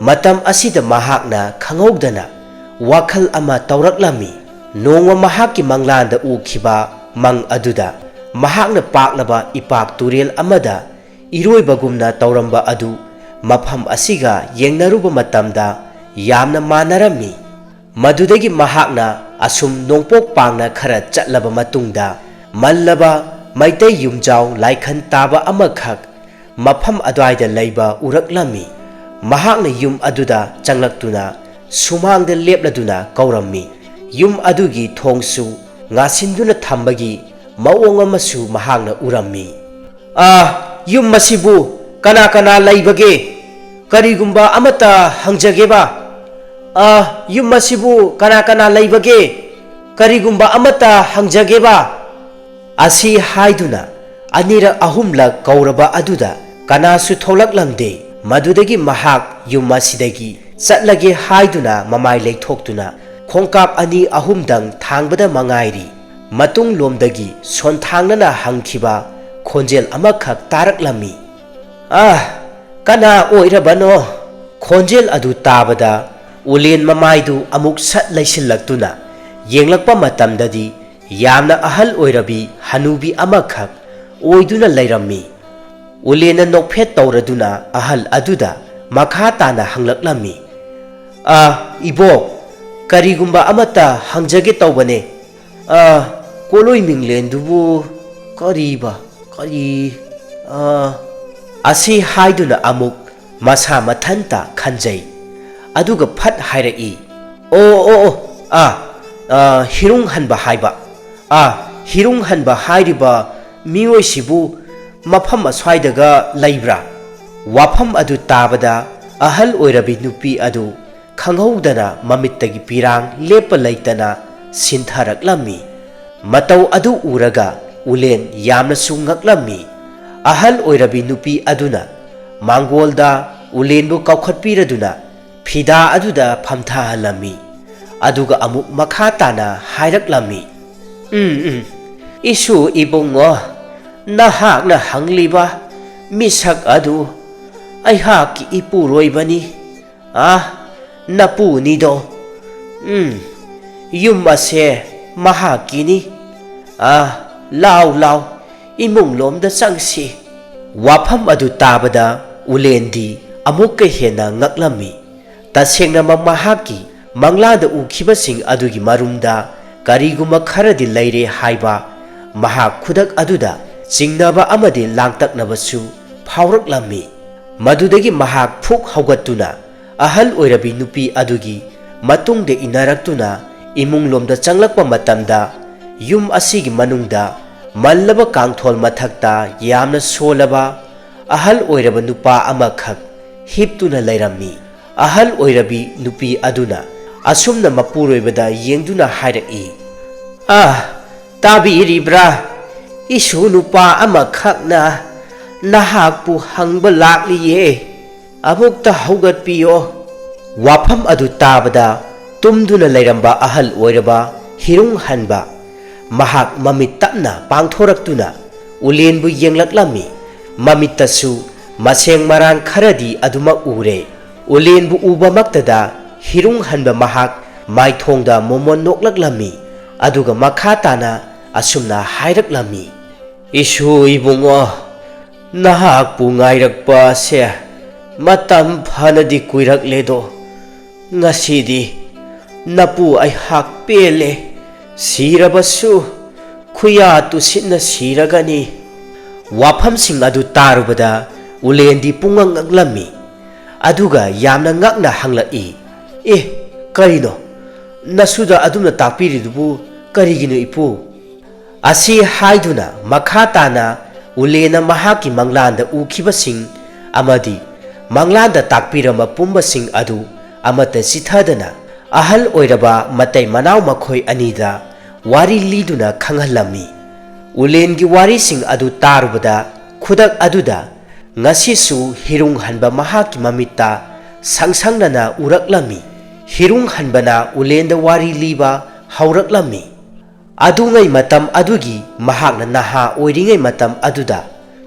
ꯃꯇꯝ ꯑꯁꯤꯗ ꯃꯍꯥꯛꯅ ꯈꯪꯍꯧꯗꯅ ꯋꯥꯈꯜ ꯑꯃ ꯇꯧꯔꯛꯂꯝꯃꯤ꯫ ꯅꯣꯡꯃ ꯃꯍꯥꯛꯀꯤ ꯃꯪꯂꯥꯟꯗ ꯎꯈꯤꯕ ꯃꯪ ꯑꯗꯨꯗ ꯃꯍꯥꯛꯅ ꯄꯥꯛꯂꯕ ꯏꯄꯥꯛ ꯇꯨꯔꯦꯜ ꯑꯃꯗ ꯏꯔꯣꯏꯕꯒꯨꯝꯅ ꯇꯧꯔꯝꯕ ꯑꯗꯨ ꯃꯐꯝ ꯑꯁꯤꯒ ꯌꯦꯡꯅꯔꯨꯕ ꯃꯇꯝꯗ ꯌꯥꯝꯅ ꯃꯥꯟꯅꯔꯝꯃꯤ꯫ ꯃꯗꯨꯗꯒꯤ ꯃꯍꯥꯛꯅ ꯑꯁꯨꯝ ꯅꯣꯡꯄꯣꯛ ꯄꯥꯡꯅ ꯈꯔ ꯆꯠꯂꯕ ꯃꯇꯨꯡꯗ ꯃꯜꯂꯕ ꯃꯩꯇꯩ ꯌꯨꯝꯖꯥꯎ ꯂꯥꯏꯈꯟ ꯇꯥꯕ ꯑꯃꯈꯛ ꯃꯐꯝ ꯑꯗꯨꯋꯥꯏꯗ ꯂꯩꯕ ꯎꯔꯛꯂꯝꯃꯤ꯫ ꯃꯍꯥꯛꯅ ꯌꯨꯝ ꯑꯗꯨꯗ ꯆꯪꯂꯛꯇꯨꯅ ꯁꯨꯃꯥꯡꯗ ꯂꯦꯞꯂꯗꯨꯅ ꯀꯧꯔꯝꯃꯤ꯫ ꯌꯨꯝ ꯑꯗꯨꯒꯤ ꯊꯣꯡꯁꯨ ꯉꯥꯁꯤꯟꯗꯨꯅ ꯊꯝꯕꯒꯤ ꯃꯑꯣꯡ ꯑꯃꯁꯨ ꯃꯍꯥꯛꯅ ꯎꯔꯝꯃꯤ꯫ "ꯑꯥ, ꯌꯨꯝ ꯑꯁꯤꯕꯨ ꯀꯅꯥ ꯀꯅꯥ ꯂꯩꯕꯒꯦ?" "ꯀꯔꯤꯒꯨꯝꯕ ꯑꯃꯠꯇ ꯍꯪꯖꯒꯦꯕ? ꯑ, ꯌꯨꯝ ꯑꯁꯤꯕꯨ ꯀꯅꯥ ꯀꯅꯥ ꯂꯩꯕꯒꯦ? ꯀꯔꯤꯒꯨꯝꯕ ꯑꯃꯠꯇ ꯍꯪꯖꯒꯦꯕ?" ꯑꯁꯤ ꯍꯥꯏꯗꯨꯅ ꯑꯅꯤꯔꯛ ꯑꯍꯨꯝꯂꯛ ꯀꯧꯔꯕ ꯑꯗꯨꯗ ꯀꯅꯥꯁꯨ ꯊꯣꯛꯂꯛꯂꯝꯗꯦ꯫ ꯃꯗꯨꯗꯒꯤ ꯃꯍꯥꯛ ꯌꯨꯝ ꯑꯁꯤꯗꯒꯤ ꯆꯠꯂꯒꯦ ꯍꯥꯏꯗꯨꯅ ꯃꯃꯥꯏ ꯂꯩꯊꯣꯛꯇꯨꯅ ꯈꯣꯡꯀꯥꯞ ꯑꯅꯤ ꯑꯍꯨꯝꯗꯪ ꯊꯥꯡꯕꯗ ꯃꯉꯥꯏꯔꯤ꯫ ꯃꯇꯨꯡꯂꯣꯝꯗꯒꯤ ꯁꯣꯟꯊꯥꯡꯅꯅ ꯍꯪꯈꯤꯕ ꯈꯣꯟꯖꯦꯜ ꯑꯃꯈꯛ ꯇꯥꯔꯛꯂꯝꯃꯤ꯫ "ꯑꯥ, ꯀꯅꯥ ꯑꯣꯏꯔꯕꯅꯣ?" ꯈꯣꯟꯖꯦꯜ ꯑꯗꯨ ꯇꯥꯕꯗ ꯎꯂꯦꯟ ꯃꯃꯥꯏꯗꯨ ꯑꯃꯨꯛ ꯁꯠ ꯂꯩꯁꯤꯜꯂꯛꯇꯨꯅ ꯌꯦꯡꯂꯛꯄ ꯃꯇꯝꯗꯗꯤ ꯌꯥꯝꯅ ꯑꯍꯜ ꯑꯣꯏꯔꯕꯤ ꯍꯅꯨꯕꯤ ꯑꯃꯈꯛ ꯑꯣꯏꯗꯨꯅ ꯂꯩꯔꯝꯃꯤ꯫ ꯎꯂꯦꯟꯅ ꯅꯣꯛꯐꯦꯠ ꯇꯧꯔꯗꯨꯅ ꯑꯍꯜ ꯑꯗꯨꯗ ꯃꯈꯥ ꯇꯥꯅ ꯍꯪꯂꯛꯂꯝꯃꯤ, "ꯑ, ꯏꯕꯣꯛ, ꯀꯔꯤꯒꯨꯝꯕ ꯑꯃꯠꯇ ꯍꯪꯖꯒꯦ ꯇꯧꯕꯅꯦ꯫ ꯑ, ꯀꯣꯂꯣꯏ ꯃꯤꯡꯂꯦꯟꯗꯨꯕꯨ ꯀꯔꯤꯕ, ꯀꯔꯤ, ꯑ?" ꯑꯁꯤ ꯍꯥꯏꯗꯨꯅ ꯑꯃꯨꯛ ꯃꯁꯥ ꯃꯊꯟꯇ ꯈꯟꯖꯩ꯫ ꯑꯗꯨꯒ ꯐꯠ ꯍꯥꯏꯔꯛꯏ, "ꯑꯣ, ꯑꯣ, ꯑꯣ, ꯑꯥ, ꯑꯥ, ꯍꯤꯔꯨꯡ ꯍꯟꯕ ꯍꯥꯏꯕ꯫ ꯑꯥ, ꯍꯤꯔꯨꯡ ꯍꯟꯕ ꯍꯥꯏꯔꯤꯕ ꯃꯤꯑꯣꯏꯁꯤꯕꯨ ꯃꯐꯝ ꯑꯁ꯭ꯋꯥꯏꯗꯒ ꯂꯩꯕ꯭ꯔꯥ?" ꯋꯥꯐꯝ ꯑꯗꯨ ꯇꯥꯕꯗ ꯑꯍꯜ ꯑꯣꯏꯔꯕꯤ ꯅꯨꯄꯤ ꯑꯗꯨ ꯈꯪꯍꯧꯗꯅ ꯃꯃꯤꯠꯇꯒꯤ ꯄꯤꯔꯥꯡ ꯂꯦꯞꯄ ꯂꯩꯇꯅ ꯁꯤꯟꯊꯔꯛꯂꯝꯃꯤ꯫ ꯃꯇꯧ ꯑꯗꯨ ꯎꯔꯒ ꯎꯂꯦꯟ ꯌꯥꯝꯅꯁꯨ ꯉꯛꯂꯝꯃꯤ꯫ ꯑꯍꯜ ꯑꯣꯏꯔꯕꯤ ꯅꯨꯄꯤ ꯑꯗꯨꯅ ꯃꯥꯡꯒꯣꯜꯗ ꯎꯂꯦꯟꯕꯨ ꯀꯧꯈꯠꯄꯤꯔꯗꯨꯅ ꯐꯤꯗꯥ ꯑꯗꯨꯗ ꯐꯝꯊꯍꯜꯂꯝꯃꯤ꯫ ꯑꯗꯨꯒ ꯑꯃꯨꯛ ꯃꯈꯥ ꯇꯥꯅ ꯍꯥꯏꯔꯛꯂꯝꯃꯤ, "ꯎꯝ, ꯎꯝ, ꯏꯁꯨ ꯏꯕꯨꯡꯉꯣ, ꯅꯍꯥꯛꯅ ꯍꯪꯂꯤꯕ ꯃꯤꯁꯛ ꯑꯗꯨ ꯑꯩꯍꯥꯛꯀꯤ ꯏꯄꯨꯔꯣꯏꯕꯅꯤ꯫ ꯑꯥ, ꯅꯄꯨꯅꯤꯗꯣ꯫ ꯎꯝ, ꯌꯨꯝ ꯑꯁꯦ ꯃꯍꯥꯛꯀꯤꯅꯤ꯫ ꯑꯥ, ꯂꯥꯎ, ꯂꯥꯎ, ꯏꯃꯨꯡꯂꯣꯝꯗ ꯆꯪꯁꯤ꯫" ꯋꯥꯐꯝ ꯑꯗꯨ ꯇꯥꯕꯗ ꯎꯂꯦꯟꯗꯤ ꯑꯃꯨꯛꯀ ꯍꯦꯟꯅ ꯉꯛꯂꯝꯃꯤ꯫ ꯇꯁꯦꯡꯅꯃꯛ ꯃꯍꯥꯛꯀꯤ ꯃꯪꯂꯥꯗ ꯎꯈꯤꯕꯁꯤꯡ ꯑꯗꯨꯒꯤ ꯃꯔꯨꯝꯗ ꯀꯔꯤꯒꯨꯝꯕ ꯈꯔꯗꯤ ꯂꯩꯔꯦ ꯍꯥꯏꯕ ꯃꯍꯥꯛ ꯈꯨꯗꯛ ꯑꯗꯨꯗ ꯆꯤꯡꯅꯕ ꯑꯃꯗꯤ ꯂꯥꯡꯇꯛꯅꯕꯁꯨ ꯐꯥꯎꯔꯛꯂꯝꯃꯤ꯫ ꯃꯗꯨꯗꯒꯤ ꯃꯍꯥꯛ ꯐꯨꯛ ꯍꯧꯒꯠꯇꯨꯅ ꯑꯍꯜ ꯑꯣꯏꯔꯕꯤ ꯅꯨꯄꯤ ꯑꯗꯨꯒꯤ ꯃꯇꯨꯡꯗ ꯏꯟꯅꯔꯛꯇꯨꯅ ꯏꯃꯨꯡꯂꯣꯝꯗ ꯆꯪꯂꯛꯄ ꯃꯇꯝꯗ, ꯌꯨꯝ ꯑꯁꯤꯒꯤ ꯃꯅꯨꯡꯗ ꯃꯜꯂꯕ ꯀꯥꯡꯊꯣꯜ ꯃꯊꯛꯇ ꯌꯥꯝꯅ ꯁꯣꯜꯂꯕ ꯑꯍꯜ ꯑꯣꯏꯔꯕ ꯅꯨꯄꯥ ꯑꯃꯈꯛ ꯍꯤꯞꯇꯨꯅ ꯂꯩꯔꯝꯃꯤ꯫ ꯑꯍꯜ ꯑꯣꯏꯔꯕꯤ ꯅꯨꯄꯤ ꯑꯗꯨꯅ ꯑꯁꯨꯝꯅ ꯃꯄꯨꯔꯣꯏꯕꯗ ꯌꯦꯡꯗꯨꯅ ꯍꯥꯏꯔꯛꯏ, "ꯑꯥ, ꯇꯥꯕꯤꯔꯤꯕ꯭ꯔꯥ? ꯏꯁꯨ ꯅꯨꯄꯥ ꯑꯃꯈꯛꯅ ꯅꯍꯥꯛꯄꯨ ꯍꯪꯕ ꯂꯥꯛꯂꯤꯌꯦ꯫ ꯑꯃꯨꯛꯇ ꯍꯧꯒꯠꯄꯤꯌꯣ꯫" ꯋꯥꯐꯝ ꯑꯗꯨ ꯇꯥꯕꯗ ꯇꯨꯝꯗꯨꯅ ꯂꯩꯔꯝꯕ ꯑꯍꯜ ꯑꯣꯏꯔꯕ ꯍꯤꯔꯨꯡ ꯍꯟꯕ ꯃꯍꯥꯛ ꯃꯃꯤꯠ ꯇꯞꯅ ꯄꯥꯡꯊꯣꯔꯛꯇꯨꯅ ꯎꯂꯦꯟꯕꯨ ꯌꯦꯡꯂꯛꯂꯝꯃꯤ꯫ ꯃꯃꯤꯠꯇꯁꯨ ꯃꯁꯦꯡ ꯃꯔꯥꯡ ꯈꯔꯗꯤ ꯑꯗꯨꯃꯛ ꯎꯔꯦ꯫ ꯎꯂꯦꯟꯕꯨ ꯎꯕꯃꯛꯇꯗ ꯍꯤꯔꯨꯡ ꯍꯟꯕ ꯃꯍꯥꯛ ꯃꯥꯏꯊꯣꯡꯗ ꯃꯣꯃꯣꯟ ꯅꯣꯛꯂꯛꯂꯝꯃꯤ꯫ ꯑꯗꯨꯒ ꯃꯈꯥ ꯇꯥꯅ ꯑꯁꯨꯝꯅ ꯍꯥꯏꯔꯛꯂꯝꯃꯤ, "ꯏꯁꯨ ꯏꯕꯨꯡꯉꯣ, ꯅꯍꯥꯛꯄꯨ ꯉꯥꯏꯔꯛꯄ ꯑꯁꯦ ꯃꯇꯝ ꯐꯅꯗꯤ ꯀꯨꯏꯔꯛꯂꯦꯗꯣ꯫ ꯉꯁꯤꯗꯤ ꯅꯄꯨ ꯑꯩꯍꯥꯛ ꯄꯦꯜꯂꯦ꯫ ꯁꯤꯔꯕꯁꯨ ꯈꯨꯌꯥ ꯇꯨꯁꯤꯠꯅ ꯁꯤꯔꯒꯅꯤ꯫" ꯋꯥꯐꯝꯁꯤꯡ ꯑꯗꯨ ꯇꯥꯔꯨꯕꯗ ꯎꯂꯦꯟꯗꯤ ꯄꯨꯡꯉꯛ ꯉꯛꯂꯝꯃꯤ꯫ ꯑꯗꯨꯒ ꯌꯥꯝꯅ ꯉꯛꯅ ꯍꯪꯂꯛꯏ, "ꯑꯦ, ꯀꯔꯤꯅꯣ? ꯅꯁꯨꯗ ꯑꯗꯨꯝꯅ ꯇꯥꯛꯄꯤꯔꯤꯗꯨꯕꯨ ꯀꯔꯤꯒꯤꯅꯣ, ꯏꯄꯨ?" ꯑꯁꯤ ꯍꯥꯏꯗꯨꯅ ꯃꯈꯥ ꯇꯥꯅ ꯎꯂꯦꯟꯅ ꯃꯍꯥꯛꯀꯤ ꯃꯪꯂꯥꯟꯗ ꯎꯈꯤꯕꯁꯤꯡ ꯑꯃꯗꯤ ꯃꯪꯂꯥꯟꯗ ꯇꯥꯛꯄꯤꯔꯝꯕ ꯄꯨꯝꯕꯁꯤꯡ ꯑꯗꯨ ꯑꯃꯠꯇ ꯆꯤꯊꯗꯅ ꯑꯍꯜ ꯑꯣꯏꯔꯕ ꯃꯇꯩ ꯃꯅꯥꯎ ꯃꯈꯣꯏ ꯑꯅꯤꯗ ꯋꯥꯔꯤ ꯂꯤꯗꯨꯅ ꯈꯪꯍꯜꯂꯝꯃꯤ꯫ ꯎꯂꯦꯟꯒꯤ ꯋꯥꯔꯤꯁꯤꯡ ꯑꯗꯨ ꯇꯥꯔꯨꯕꯗ ꯈꯨꯗꯛ ꯑꯗꯨꯗ ꯉꯁꯤꯁꯨ ꯍꯤꯔꯨꯡ ꯍꯟꯕ ꯃꯍꯥꯛꯀꯤ ꯃꯃꯤꯠꯇ ꯁꯪꯁꯪꯅꯅ ꯎꯔꯛꯂꯝꯃꯤ꯫ ꯍꯤꯔꯨꯡ ꯍꯟꯕꯅ ꯎꯂꯦꯟꯗ ꯋꯥꯔꯤ ꯂꯤꯕ ꯍꯧꯔꯛꯂꯝꯃꯤ꯫ ꯑꯗꯨꯉꯩ ꯃꯇꯝ ꯑꯗꯨꯒꯤ ꯃꯍꯥꯛꯅ ꯅꯍꯥ ꯑꯣꯏꯔꯤꯉꯩ ꯃꯇꯝ ꯑꯗꯨꯗ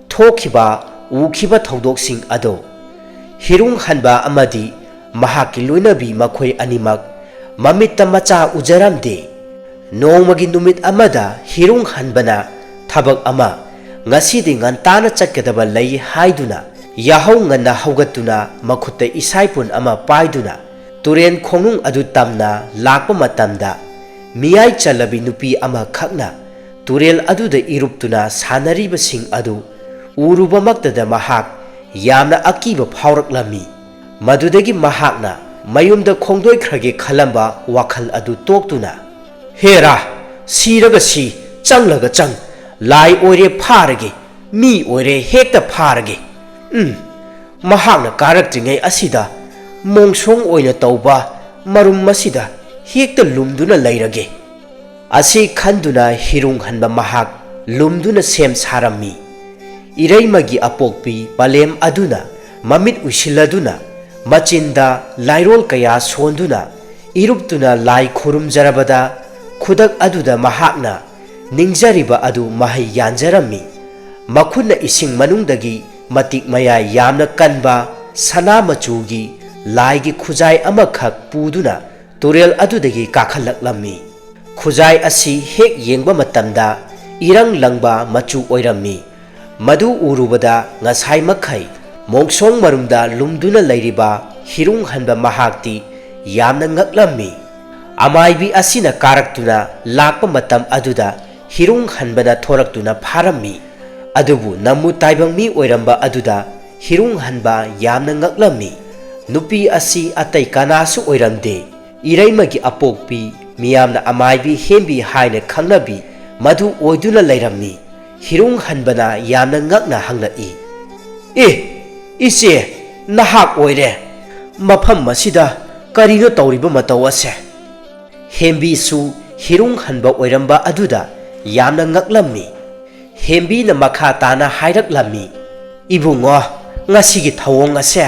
ꯊꯣꯛꯈꯤꯕ, ꯎꯈꯤꯕ ꯊꯧꯗꯣꯛꯁꯤꯡ ꯑꯗꯣ꯫ ꯍꯤꯔꯨꯡ ꯍꯟꯕ ꯑꯃꯗꯤ ꯃꯍꯥꯛꯀꯤ ꯂꯣꯏꯅꯕꯤ ꯃꯈꯣꯏ ꯑꯅꯤꯃꯛ ꯃꯃꯤꯠꯇ ꯃꯆꯥ ꯎꯖꯔꯝꯗꯦ꯫ ꯅꯣꯡꯃꯒꯤ ꯅꯨꯃꯤꯠ ꯑꯃꯗ ꯍꯤꯔꯨꯡ ꯍꯟꯕꯅ ꯊꯕꯛ ꯑꯃ ꯉꯁꯤꯗꯤ ꯉꯟꯇꯥꯅ ꯆꯠꯀꯗꯕ ꯂꯩ ꯍꯥꯏꯗꯨꯅ ꯌꯥꯍꯧ ꯉꯟꯅ ꯍꯧꯒꯠꯇꯨꯅ ꯃꯈꯨꯠꯇ ꯏꯁꯥꯏꯄꯨꯟ ꯑꯃ ꯄꯥꯏꯗꯨꯅ ꯇꯨꯔꯦꯟ ꯈꯣꯡꯅꯨꯡ ꯑꯗꯨ ꯇꯝꯅ ꯂꯥꯛꯄ ꯃꯇꯝꯗ ꯃꯤꯌꯥꯏ ꯆꯜꯂꯕꯤ ꯅꯨꯄꯤ ꯑꯃꯈꯛꯅ ꯇꯨꯔꯦꯜ ꯑꯗꯨꯗ ꯏꯔꯨꯞꯇꯨꯅ ꯁꯥꯟꯅꯔꯤꯕꯁꯤꯡ ꯑꯗꯨ ꯎꯔꯨꯕꯃꯛꯇꯗ ꯃꯍꯥꯛ ꯌꯥꯝꯅ ꯑꯀꯤꯕ ꯐꯥꯎꯔꯛꯂꯝꯃꯤ꯫ ꯃꯗꯨꯗꯒꯤ ꯃꯍꯥꯛꯅ ꯃꯌꯨꯝꯗ ꯈꯣꯡꯗꯣꯏꯈ꯭ꯔꯒꯦ ꯈꯜꯂꯝꯕ ꯋꯥꯈꯜ ꯑꯗꯨ ꯇꯣꯛꯇꯨꯅ, "ꯍꯦꯔꯥ, ꯁꯤꯔꯒ ꯁꯤ, ꯆꯪꯂꯒ ꯆꯪ, ꯂꯥꯏ ꯑꯣꯏꯔꯦ ꯐꯥꯔꯒꯦ, ꯃꯤ ꯑꯣꯏꯔꯦ ꯍꯦꯛꯇ ꯐꯥꯔꯒꯦ꯫ ꯎꯝ, ꯃꯍꯥꯛꯅ ꯀꯥꯔꯛꯇ꯭ꯔꯤꯉꯩ ꯑꯁꯤꯗ ꯃꯣꯡꯁꯣꯡ ꯑꯣꯏꯅ ꯇꯧꯕ ꯃꯔꯨꯝ ꯑꯁꯤꯗ ꯍꯦꯛꯇ ꯂꯨꯝꯗꯨꯅ ꯂꯩꯔꯒꯦ꯫ ꯑꯁꯤ ꯈꯟꯗꯨꯅ ꯍꯤꯔꯨꯡ ꯍꯟꯕ ꯃꯍꯥꯛ ꯂꯨꯝꯗꯨꯅ ꯁꯦꯝ ꯁꯥꯔꯝꯃꯤ꯫ ꯏꯔꯩꯃꯒꯤ ꯑꯄꯣꯛꯄꯤ ꯄꯂꯦꯝ ꯑꯗꯨꯅ ꯃꯃꯤꯠ ꯎꯏꯁꯤꯜꯂꯗꯨꯅ ꯃꯆꯤꯟꯗ ꯂꯥꯏꯔꯣꯜ ꯀꯌꯥ ꯁꯣꯟꯗꯨꯅ ꯏꯔꯨꯞꯇꯨꯅ ꯂꯥꯏ ꯈꯨꯔꯨꯝꯖꯔꯕꯗ ꯈꯨꯗꯛ ꯑꯗꯨꯗ ꯃꯍꯥꯛꯅ ꯅꯤꯡꯖꯔꯤꯕ ꯑꯗꯨ ꯃꯍꯩ ꯌꯥꯟꯖꯔꯝꯃꯤ꯫ ꯃꯈꯨꯠꯅ ꯏꯁꯤꯡ ꯃꯅꯨꯡꯗꯒꯤ ꯃꯇꯤꯛ ꯃꯌꯥꯏ ꯌꯥꯝꯅ ꯀꯟꯕ ꯁꯅꯥ ꯃꯆꯨꯒꯤ ꯂꯥꯏꯒꯤ ꯈꯨꯖꯥꯏ ꯑꯃꯈꯛ ꯄꯨꯗꯨꯅ ꯇꯨꯔꯦꯜ ꯑꯗꯨꯗꯒꯤ ꯀꯥꯈꯠꯂꯛꯂꯝꯃꯤ꯫ ꯈꯨꯖꯥꯏ ꯑꯁꯤ ꯍꯦꯛ ꯌꯦꯡꯕ ꯃꯇꯝꯗ ꯏꯔꯪ ꯂꯪꯕ ꯃꯆꯨ ꯑꯣꯏꯔꯝꯃꯤ꯫ ꯃꯗꯨ ꯎꯔꯨꯕꯗ ꯉꯁꯥꯏ ꯃꯈꯩ ꯃꯣꯡꯁꯣꯡ ꯃꯔꯨꯝꯗ ꯂꯨꯝꯗꯨꯅ ꯂꯩꯔꯤꯕ ꯍꯤꯔꯨꯡ ꯍꯟꯕ ꯃꯍꯥꯛꯇꯤ ꯌꯥꯝꯅ ꯉꯛꯂꯝꯃꯤ꯫ ꯑꯃꯥꯏꯕꯤ ꯑꯁꯤꯅ ꯀꯥꯔꯛꯇꯨꯅ ꯂꯥꯛꯄ ꯃꯇꯝ ꯑꯗꯨꯗ ꯍꯤꯔꯨꯡ ꯍꯟꯕꯅ ꯊꯣꯔꯛꯇꯨꯅ ꯐꯥꯔꯝꯃꯤ꯫ ꯑꯗꯨꯕꯨ ꯅꯝꯃꯨ ꯇꯥꯏꯕꯪ ꯃꯤ ꯑꯣꯏꯔꯝꯕ ꯑꯗꯨꯗ ꯍꯤꯔꯨꯡ ꯍꯟꯕ ꯌꯥꯝꯅ ꯉꯛꯂꯝꯃꯤ꯫ ꯅꯨꯄꯤ ꯑꯁꯤ ꯑꯇꯩ ꯀꯅꯥꯁꯨ ꯑꯣꯏꯔꯝꯗꯦ꯫ ꯏꯔꯩꯃꯒꯤ ꯑꯄꯣꯛꯄꯤ, ꯃꯤꯌꯥꯝꯅ ꯑꯃꯥꯏꯕꯤ ꯍꯦꯝꯕꯤ ꯍꯥꯏꯅ ꯈꯪꯅꯕꯤ, ꯃꯗꯨ ꯑꯣꯏꯗꯨꯅ ꯂꯩꯔꯝꯃꯤ꯫ ꯍꯤꯔꯨꯡ ꯍꯟꯕꯅ ꯌꯥꯝꯅ ꯉꯛꯅ ꯍꯪꯂꯛꯏ, "ꯑꯦ, ꯏꯆꯦ, ꯅꯍꯥꯛ ꯑꯣꯏꯔꯦ꯫ ꯃꯐꯝ ꯑꯁꯤꯗ ꯀꯔꯤꯅꯣ ꯇꯧꯔꯤꯕ ꯃꯇꯧ ꯑꯁꯦ?" ꯍꯦꯝꯕꯤꯁꯨ ꯍꯤꯔꯨꯡ ꯍꯟꯕ ꯑꯣꯏꯔꯝꯕ ꯑꯗꯨꯗ ꯌꯥꯝꯅ ꯉꯛꯂꯝꯃꯤ꯫ ꯍꯦꯝꯕꯤꯅ ꯃꯈꯥ ꯇꯥꯅ ꯍꯥꯏꯔꯛꯂꯝꯃꯤ, "ꯏꯕꯨꯡꯉꯣ, ꯉꯁꯤꯒꯤ ꯊꯧꯑꯣꯡ ꯑꯁꯦ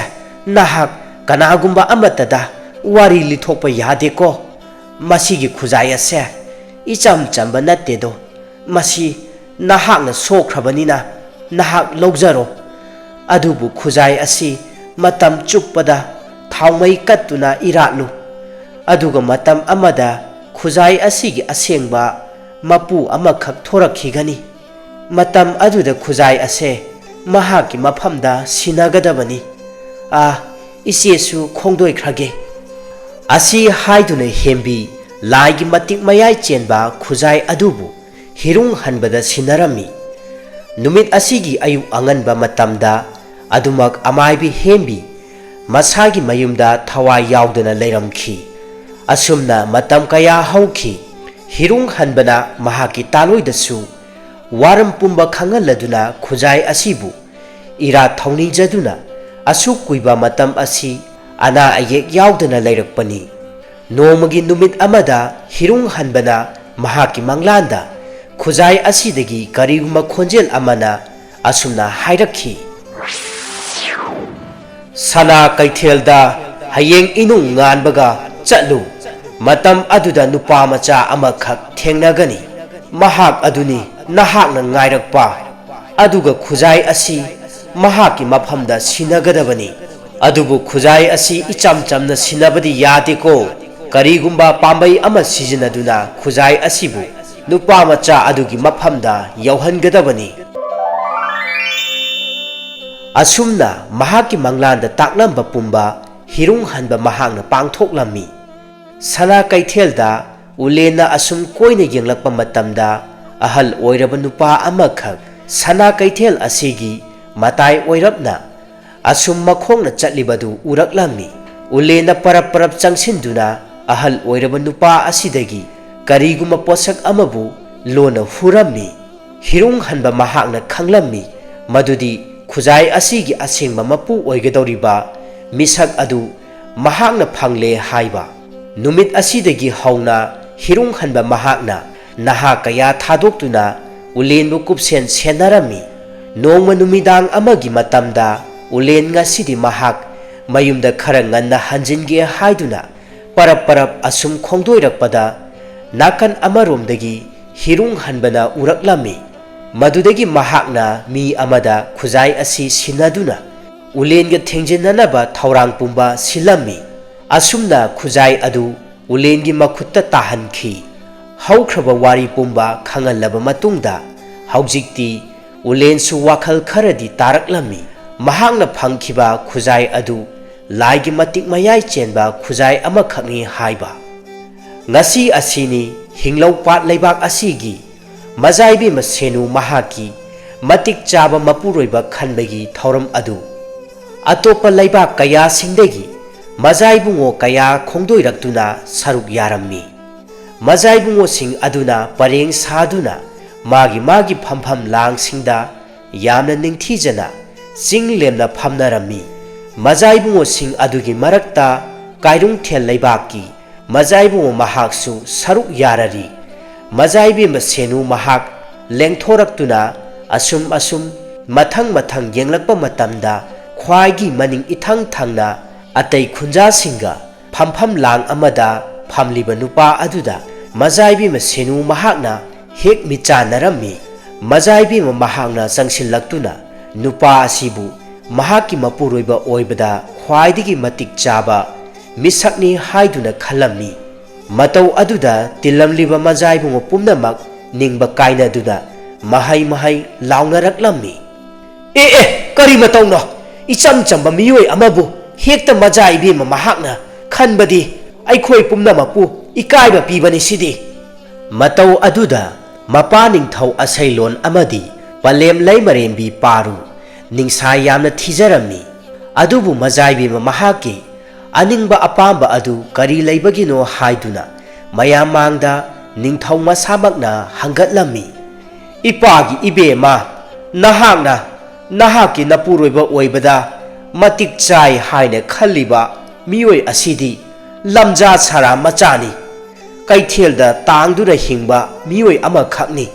ꯅꯍꯥꯛ ꯀꯅꯥꯒꯨꯝꯕ ꯑꯃꯠꯇꯗ ꯋꯥꯔꯤ ꯂꯤꯊꯣꯛꯄ ꯌꯥꯗꯦꯀꯣ꯫ ꯃꯁꯤꯒꯤ ꯈꯨꯖꯥꯏ ꯑꯁꯦ ꯏꯆꯝ ꯆꯝꯕ ꯅꯠꯇꯦꯗꯣ꯫ ꯃꯁꯤ ꯅꯍꯥꯛꯅ ꯁꯣꯛꯈ꯭ꯔꯕꯅꯤꯅ ꯅꯍꯥꯛ ꯂꯧꯖꯔꯣ꯫ ꯑꯗꯨꯕꯨ ꯈꯨꯖꯥꯏ ꯑꯁꯤ ꯃꯇꯝ ꯆꯨꯞꯄꯗ ꯊꯥꯎꯃꯩ ꯀꯠꯇꯨꯅ ꯏꯔꯥꯠꯂꯨ꯫ ꯑꯗꯨꯒ ꯃꯇꯝ ꯑꯃꯗ ꯈꯨꯖꯥꯏ ꯑꯁꯤꯒꯤ ꯑꯁꯦꯡꯕ ꯃꯄꯨ ꯑꯃꯈꯛ ꯊꯣꯔꯛꯈꯤꯒꯅꯤ꯫ ꯃꯇꯝ ꯑꯗꯨꯗ ꯈꯨꯖꯥꯏ ꯑꯁꯦ ꯃꯍꯥꯛꯀꯤ ꯃꯐꯝꯗ ꯁꯤꯟꯅꯒꯗꯕꯅꯤ꯫ ꯑꯥ, ꯏꯆꯦꯁꯨ ꯈꯣꯡꯗꯣꯏꯈ꯭ꯔꯒꯦ꯫" ꯑꯁꯤ ꯍꯥꯏꯗꯨꯅ ꯍꯦꯝꯕꯤ ꯂꯥꯏꯒꯤ ꯃꯇꯤꯛ ꯃꯌꯥꯏ ꯆꯦꯟꯕ ꯈꯨꯖꯥꯏ ꯑꯗꯨꯕꯨ ꯍꯤꯔꯨꯡ ꯍꯟꯕꯗ ꯁꯤꯟꯅꯔꯝꯃꯤ꯫ ꯅꯨꯃꯤꯠ ꯑꯁꯤꯒꯤ ꯑꯌꯨꯛ ꯑꯉꯟꯕ ꯃꯇꯝꯗ ꯑꯗꯨꯃꯛ ꯑꯃꯥꯏꯕꯤ ꯍꯦꯝꯕꯤ ꯃꯁꯥꯒꯤ ꯃꯌꯨꯝꯗ ꯊꯋꯥꯏ ꯌꯥꯎꯗꯅ ꯂꯩꯔꯝꯈꯤ꯫ ꯑꯁꯨꯝꯅ ꯃꯇꯝ ꯀꯌꯥ ꯍꯧꯈꯤ꯫ ꯍꯤꯔꯨꯡ ꯍꯟꯕꯅ ꯃꯍꯥꯛꯀꯤ ꯇꯥꯂꯣꯏꯗꯁꯨ ꯋꯥꯔꯝ ꯄꯨꯝꯕ ꯈꯪꯍꯜꯂꯗꯨꯅ ꯈꯨꯖꯥꯏ ꯑꯁꯤꯕꯨ ꯏꯔꯥꯠ ꯊꯧꯅꯤꯖꯗꯨꯅ ꯑꯁꯨꯛ ꯀꯨꯏꯕ ꯃꯇꯝ ꯑꯁꯤ ꯑꯅꯥ ꯑꯌꯦꯛ ꯌꯥꯎꯗꯅ ꯂꯩꯔꯛꯄꯅꯤ꯫ ꯅꯣꯡꯃꯒꯤ ꯅꯨꯃꯤꯠ ꯑꯃꯗ ꯍꯤꯔꯨꯡ ꯍꯟꯕꯅ ꯃꯍꯥꯛꯀꯤ ꯃꯪꯂꯥꯟꯗ ꯈꯨꯖꯥꯏ ꯑꯁꯤꯗꯒꯤ ꯀꯔꯤꯒꯨꯝꯕ ꯈꯣꯟꯖꯦꯜ ꯑꯃꯅ ꯑꯁꯨꯝꯅ ꯍꯥꯏꯔꯛꯈꯤ, "ꯁꯅꯥ ꯀꯩꯊꯦꯜꯗ ꯍꯌꯦꯡ ꯏꯅꯨꯡ ꯉꯥꯟꯕꯒ ꯆꯠꯂꯨ꯫ ꯃꯇꯝ ꯑꯗꯨꯗ ꯅꯨꯄꯥ ꯃꯆꯥ ꯑꯃꯈꯛ ꯊꯦꯡꯅꯒꯅꯤ꯫ ꯃꯍꯥꯛ ꯑꯗꯨꯅꯤ ꯅꯍꯥꯛꯅ ꯉꯥꯏꯔꯛꯄ꯫ ꯑꯗꯨꯒ ꯈꯨꯖꯥꯏ ꯑꯁꯤ ꯃꯍꯥꯛꯀꯤ ꯃꯐꯝꯗ ꯁꯤꯟꯅꯒꯗꯕꯅꯤ꯫ ꯑꯗꯨꯕꯨ ꯈꯨꯖꯥꯏ ꯑꯁꯤ ꯏꯆꯝ ꯆꯝꯅ ꯁꯤꯟꯅꯕꯗꯤ ꯌꯥꯗꯦꯀꯣ꯫ ꯀꯔꯤꯒꯨꯝꯕ ꯄꯥꯝꯕꯩ ꯑꯃ ꯁꯤꯖꯤꯟꯅꯗꯨꯅ ꯈꯨꯖꯥꯏ ꯑꯁꯤꯕꯨ ꯅꯨꯄꯥ ꯃꯆꯥ ꯑꯗꯨꯒꯤ ꯃꯐꯝꯗ ꯌꯧꯍꯟꯒꯗꯕꯅꯤ"꯫ ꯑꯁꯨꯝꯅ ꯃꯍꯥꯛꯀꯤ ꯃꯪꯂꯥꯟꯗ ꯇꯥꯛꯂꯝꯕ ꯄꯨꯝꯕ ꯍꯤꯔꯨꯡ ꯍꯟꯕ ꯃꯍꯥꯛꯅ ꯄꯥꯡꯊꯣꯛꯂꯝꯃꯤ꯫ ꯁꯅꯥ ꯀꯩꯊꯦꯜꯗ ꯎꯂꯦꯟꯅ ꯑꯁꯨꯝ ꯀꯣꯏꯅ ꯌꯦꯡꯂꯛꯄ ꯃꯇꯝꯗ, ꯑꯍꯜ ꯑꯣꯏꯔꯕ ꯅꯨꯄꯥ ꯑꯃꯈꯛ ꯁꯅꯥ ꯀꯩꯊꯦꯜ ꯑꯁꯤꯒꯤ ꯃꯇꯥꯏ ꯑꯣꯏꯔꯞꯅ ꯑꯁꯨꯝ ꯃꯈꯣꯡꯅ ꯆꯠꯂꯤꯕꯗꯨ ꯎꯔꯛꯂꯝꯃꯤ꯫ ꯎꯂꯦꯟꯅ ꯄꯔꯞ ꯄꯔꯞ ꯆꯪꯁꯤꯟꯗꯨꯅ ꯑꯍꯜ ꯑꯣꯏꯔꯕ ꯅꯨꯄꯥ ꯑꯁꯤꯗꯒꯤ ꯀꯔꯤꯒꯨꯝꯕ ꯄꯣꯠꯁꯛ ꯑꯃꯕꯨ ꯂꯣꯟꯅ ꯍꯨꯔꯝꯃꯤ꯫ ꯍꯤꯔꯨꯡ ꯍꯟꯕ ꯃꯍꯥꯛꯅ ꯈꯪꯂꯝꯃꯤ ꯃꯗꯨꯗꯤ ꯈꯨꯖꯥꯏ ꯑꯁꯤꯒꯤ ꯑꯁꯦꯡꯕ ꯃꯄꯨ ꯑꯣꯏꯒꯗꯧꯔꯤꯕ ꯃꯤꯁꯛ ꯑꯗꯨ ꯃꯍꯥꯛꯅ ꯐꯪꯂꯦ ꯍꯥꯏꯕ꯫ ꯅꯨꯃꯤꯠ ꯑꯁꯤꯗꯒꯤ ꯍꯧꯅ ꯍꯤꯔꯨꯡ ꯍꯟꯕ ꯃꯍꯥꯛꯅ ꯅꯍꯥ ꯀꯌꯥ ꯊꯥꯗꯣꯛꯇꯨꯅ ꯎꯂꯦꯟꯕꯨ ꯀꯨꯞꯁꯦꯟ ꯁꯦꯟꯅꯔꯝꯃꯤ꯫ ꯅꯣꯡꯃ ꯅꯨꯃꯤꯗꯥꯡ ꯑꯃꯒꯤ ꯃꯇꯝꯗ ꯎꯂꯦꯟ ꯉꯁꯤꯗꯤ ꯃꯍꯥꯛ ꯃꯌꯨꯝꯗ ꯈꯔ ꯉꯟꯅ ꯍꯟꯖꯤꯟꯒꯦ ꯍꯥꯏꯗꯨꯅ ꯄꯔꯞ ꯄꯔꯞ ꯑꯁꯨꯝ ꯈꯣꯡꯗꯣꯏꯔꯛꯄꯗ, ꯅꯥꯀꯟ ꯑꯃꯔꯣꯝꯗꯒꯤ ꯍꯤꯔꯨꯡ ꯍꯟꯕꯅ ꯎꯔꯛꯂꯝꯃꯤ꯫ ꯃꯗꯨꯗꯒꯤ ꯃꯍꯥꯛꯅ ꯃꯤ ꯑꯃꯗ ꯈꯨꯖꯥꯏ ꯑꯁꯤ ꯁꯤꯟꯅꯗꯨꯅ ꯎꯂꯦꯟꯒ ꯊꯦꯡꯖꯤꯟꯅꯅꯕ ꯊꯧꯔꯥꯡ ꯄꯨꯝꯕ ꯁꯤꯜꯂꯝꯃꯤ꯫ ꯑꯁꯨꯝꯅ ꯈꯨꯖꯥꯏ ꯑꯗꯨ ꯎꯂꯦꯟꯒꯤ ꯃꯈꯨꯠꯇ ꯇꯥꯍꯟꯈꯤ꯫ ꯍꯧꯈ꯭ꯔꯕ ꯋꯥꯔꯤ ꯄꯨꯝꯕ ꯈꯪꯍꯜꯂꯕ ꯃꯇꯨꯡꯗ, ꯍꯧꯖꯤꯛꯇꯤ ꯎꯂꯦꯟꯁꯨ ꯋꯥꯈꯜ ꯈꯔꯗꯤ ꯇꯥꯔꯛꯂꯝꯃꯤ꯫ ꯃꯍꯥꯛꯅ ꯐꯪꯈꯤꯕ ꯈꯨꯖꯥꯏ ꯑꯗꯨ ꯂꯥꯏꯒꯤ ꯃꯇꯤꯛ ꯃꯌꯥꯏ ꯆꯦꯟꯕ ꯈꯨꯖꯥꯏ ꯑꯃꯈꯛꯅꯤ ꯍꯥꯏꯕ꯫ ꯉꯁꯤ ꯑꯁꯤꯅꯤ ꯍꯤꯡꯂꯧ ꯄꯥꯠ ꯂꯩꯕꯥꯛ ꯑꯁꯤꯒꯤ ꯃꯖꯥꯏꯕꯦꯝꯃ ꯁꯦꯅꯨ ꯃꯍꯥꯛꯀꯤ ꯃꯇꯤꯛ ꯆꯥꯕ ꯃꯄꯨꯔꯣꯏꯕ ꯈꯟꯕꯒꯤ ꯊꯧꯔꯝ ꯑꯗꯨ꯫ ꯑꯇꯣꯞꯄ ꯂꯩꯕꯥꯛ ꯀꯌꯥꯁꯤꯡꯗꯒꯤ ꯃꯖꯥꯏꯕꯨꯡꯉꯣ ꯀꯌꯥ ꯈꯣꯡꯗꯣꯏꯔꯛꯇꯨꯅ ꯁꯔꯨꯛ ꯌꯥꯔꯝꯃꯤ꯫ ꯃꯖꯥꯏꯕꯨꯡꯉꯣꯁꯤꯡ ꯑꯗꯨꯅ ꯄꯔꯦꯡ ꯁꯥꯗꯨꯅ ꯃꯥꯒꯤ ꯃꯥꯒꯤ ꯐꯝꯐꯝ ꯂꯥꯡꯁꯤꯡꯗ ꯌꯥꯝꯅ ꯅꯤꯡꯊꯤꯖꯅ ꯆꯤꯡ ꯂꯦꯝꯅ ꯐꯝꯅꯔꯝꯃꯤ꯫ ꯃꯖꯥꯏꯕꯨꯡꯉꯣꯁꯤꯡ ꯑꯗꯨꯒꯤ ꯃꯔꯛꯇ ꯀꯥꯏꯔꯨꯡꯊꯦꯜ ꯂꯩꯕꯥꯛꯀꯤ ꯃꯖꯥꯏꯕꯨꯡꯉꯣ ꯃꯍꯥꯛꯁꯨ ꯁꯔꯨꯛ ꯌꯥꯔꯔꯤ꯫ ꯃꯖꯥꯏꯕꯦꯝꯃ ꯁꯦꯅꯨ ꯃꯍꯥꯛ ꯂꯦꯡꯊꯣꯔꯛꯇꯨꯅ ꯑꯁꯨꯝ ꯑꯁꯨꯝ ꯃꯊꯪ ꯃꯊꯪ ꯌꯦꯡꯂꯛꯄ ꯃꯇꯝꯗ ꯈ꯭ꯋꯥꯏꯒꯤ ꯃꯅꯤꯡ ꯏꯊꯪ ꯊꯪꯅ ꯑꯇꯩ ꯈꯨꯟꯖꯥꯁꯤꯡꯒ ꯐꯝꯐꯝ ꯂꯥꯡ ꯑꯃꯗ ꯐꯝꯂꯤꯕ ꯅꯨꯄꯥ ꯑꯗꯨꯗ ꯃꯖꯥꯏꯕꯦꯝꯃ ꯁꯦꯅꯨ ꯃꯍꯥꯛꯅ ꯍꯦꯛ ꯃꯤꯠꯆꯥꯟꯅꯔꯝꯃꯤ꯫ ꯃꯖꯥꯏꯕꯦꯝꯃ ꯃꯍꯥꯛꯅ ꯆꯪꯁꯤꯜꯂꯛꯇꯨꯅ ꯅꯨꯄꯥ ꯑꯁꯤꯕꯨ ꯃꯍꯥꯛꯀꯤ ꯃꯄꯨꯔꯣꯏꯕ ꯑꯣꯏꯕꯗ ꯈ꯭ꯋꯥꯏꯗꯒꯤ ꯃꯇꯤꯛ ꯆꯥꯕ ꯃꯤꯁꯛꯅꯤ ꯍꯥꯏꯗꯨꯅ ꯈꯜꯂꯝꯃꯤ꯫ ꯃꯇꯧ ꯑꯗꯨꯗ ꯇꯤꯜꯂꯝꯂꯤꯕ ꯃꯖꯥꯏꯕꯨꯡꯉꯣ ꯄꯨꯝꯅꯃꯛ ꯅꯤꯡꯕ ꯀꯥꯏꯅꯗꯨꯅ ꯃꯍꯩ ꯃꯍꯩ ꯂꯥꯎꯅꯔꯛꯂꯝꯃꯤ꯫ "ꯑꯦ ꯑꯦ, ꯀꯔꯤ ꯃꯇꯧꯅꯣ? ꯏꯆꯝ ꯆꯝꯕ ꯃꯤꯑꯣꯏ ꯑꯃꯕꯨ ꯍꯦꯛꯇ ꯃꯖꯥ ꯏꯕꯦꯝꯃ ꯃꯍꯥꯛꯅ ꯈꯟꯕꯗꯤ ꯑꯩꯈꯣꯏ ꯄꯨꯝꯅꯃꯛꯄꯨ ꯏꯀꯥꯏꯕ ꯄꯤꯕꯅꯤ ꯁꯤꯗꯤ!" ꯃꯇꯧ ꯑꯗꯨꯗ ꯃꯄꯥ ꯅꯤꯡꯊꯧ ꯑꯁꯩꯂꯣꯟ ꯑꯃꯗꯤ ꯄꯂꯦꯝ ꯂꯩꯃꯔꯦꯝꯕꯤ ꯄꯥꯔꯨ ꯅꯤꯡꯁꯥ ꯌꯥꯝꯅ ꯊꯤꯖꯔꯝꯃꯤ꯫ ꯑꯗꯨꯕꯨ ꯃꯖꯥꯏꯕꯦꯝꯃ ꯃꯍꯥꯛꯀꯤ ꯑꯅꯤꯡꯕ ꯑꯄꯥꯝꯕ ꯑꯗꯨ ꯀꯔꯤ ꯂꯩꯕꯒꯤꯅꯣ ꯍꯥꯏꯗꯨꯅ ꯃꯌꯥꯝ ꯃꯥꯡꯗ ꯅꯤꯡꯊꯧ ꯃꯁꯥꯃꯛꯅ ꯍꯪꯒꯠꯂꯝꯃꯤ꯫ "ꯏꯄꯥꯒꯤ ꯏꯕꯦꯝꯃ, ꯅꯍꯥꯛꯅ ꯅꯍꯥꯛꯀꯤ ꯅꯄꯨꯔꯣꯏꯕ ꯑꯣꯏꯕꯗ ꯃꯇꯤꯛ ꯆꯥꯏ ꯍꯥꯏꯅ ꯈꯜꯂꯤꯕ ꯃꯤꯑꯣꯏ ꯑꯁꯤꯗꯤ ꯂꯝꯖꯥ ꯁꯔꯥ ꯃꯆꯥꯅꯤ꯫ ꯀꯩꯊꯦꯜꯗ ꯇꯥꯡꯗꯨꯅ ꯍꯤꯡꯕ ꯃꯤꯑꯣꯏ ꯑꯃꯈꯛꯅꯤ꯫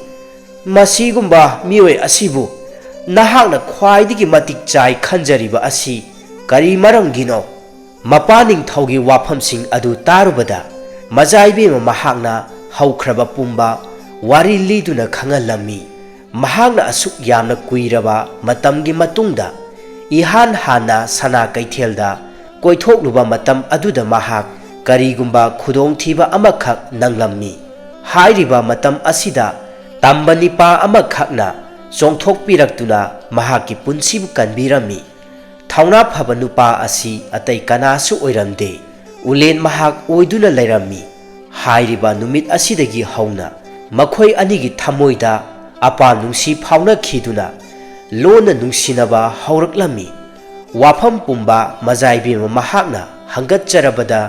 ꯃꯁꯤꯒꯨꯝꯕ ꯃꯤꯑꯣꯏ ꯑꯁꯤꯕꯨ ꯅꯍꯥꯛꯅ ꯈ꯭ꯋꯥꯏꯗꯒꯤ ꯃꯇꯤꯛ ꯆꯥꯏ ꯈꯟꯖꯔꯤꯕ ꯑꯁꯤ ꯀꯔꯤ ꯃꯔꯝꯒꯤꯅꯣ?" ꯃꯄꯥ ꯅꯤꯡꯊꯧꯒꯤ ꯋꯥꯐꯝꯁꯤꯡ ꯑꯗꯨ ꯇꯥꯔꯨꯕꯗ ꯃꯖꯥꯏꯕꯦꯝꯃ ꯃꯍꯥꯛꯅ ꯍꯧꯈ꯭ꯔꯕ ꯄꯨꯝꯕ ꯋꯥꯔꯤ ꯂꯤꯗꯨꯅ ꯈꯪꯍꯜꯂꯝꯃꯤ꯫ ꯃꯍꯥꯛꯅ ꯑꯁꯨꯛ ꯌꯥꯝꯅ ꯀꯨꯏꯔꯕ ꯃꯇꯝꯒꯤ ꯃꯇꯨꯡꯗ ꯏꯍꯥꯟ ꯍꯥꯟꯅ ꯁꯅꯥ ꯀꯩꯊꯦꯜꯗ ꯀꯣꯏꯊꯣꯛꯂꯨꯕ ꯃꯇꯝ ꯑꯗꯨꯗ ꯃꯍꯥꯛ ꯀꯔꯤꯒꯨꯝꯕ ꯈꯨꯗꯣꯡꯊꯤꯕ ꯑꯃꯈꯛ ꯅꯪꯂꯝꯃꯤ꯫ ꯍꯥꯏꯔꯤꯕ ꯃꯇꯝ ꯑꯁꯤꯗ ꯇꯝꯕ ꯅꯤꯄꯥ ꯑꯃꯈꯛꯅ ꯆꯣꯡꯊꯣꯛꯄꯤꯔꯛꯇꯨꯅ ꯃꯍꯥꯛꯀꯤ ꯄꯨꯟꯁꯤꯕꯨ ꯀꯟꯕꯤꯔꯝꯃꯤ꯫ ꯊꯧꯅꯥ ꯐꯕ ꯅꯨꯄꯥ ꯑꯁꯤ ꯑꯇꯩ ꯀꯅꯥꯁꯨ ꯑꯣꯏꯔꯝꯗꯦ, ꯎꯂꯦꯟ ꯃꯍꯥꯛ ꯑꯣꯏꯗꯨꯅ ꯂꯩꯔꯝꯃꯤ꯫ ꯍꯥꯏꯔꯤꯕ ꯅꯨꯃꯤꯠ ꯑꯁꯤꯗꯒꯤ ꯍꯧꯅ ꯃꯈꯣꯏ ꯑꯅꯤꯒꯤ ꯊꯃꯣꯏꯗ ꯑꯄꯥꯝ ꯅꯨꯡꯁꯤ ꯐꯥꯎꯅꯈꯤꯗꯨꯅ ꯂꯣꯟꯅ ꯅꯨꯡꯁꯤꯅꯕ ꯍꯧꯔꯛꯂꯝꯃꯤ꯫ ꯋꯥꯐꯝ ꯄꯨꯝꯕ ꯃꯖꯥꯏꯕꯦꯝꯃ ꯃꯍꯥꯛꯅ ꯍꯪꯒꯠꯆꯔꯕꯗ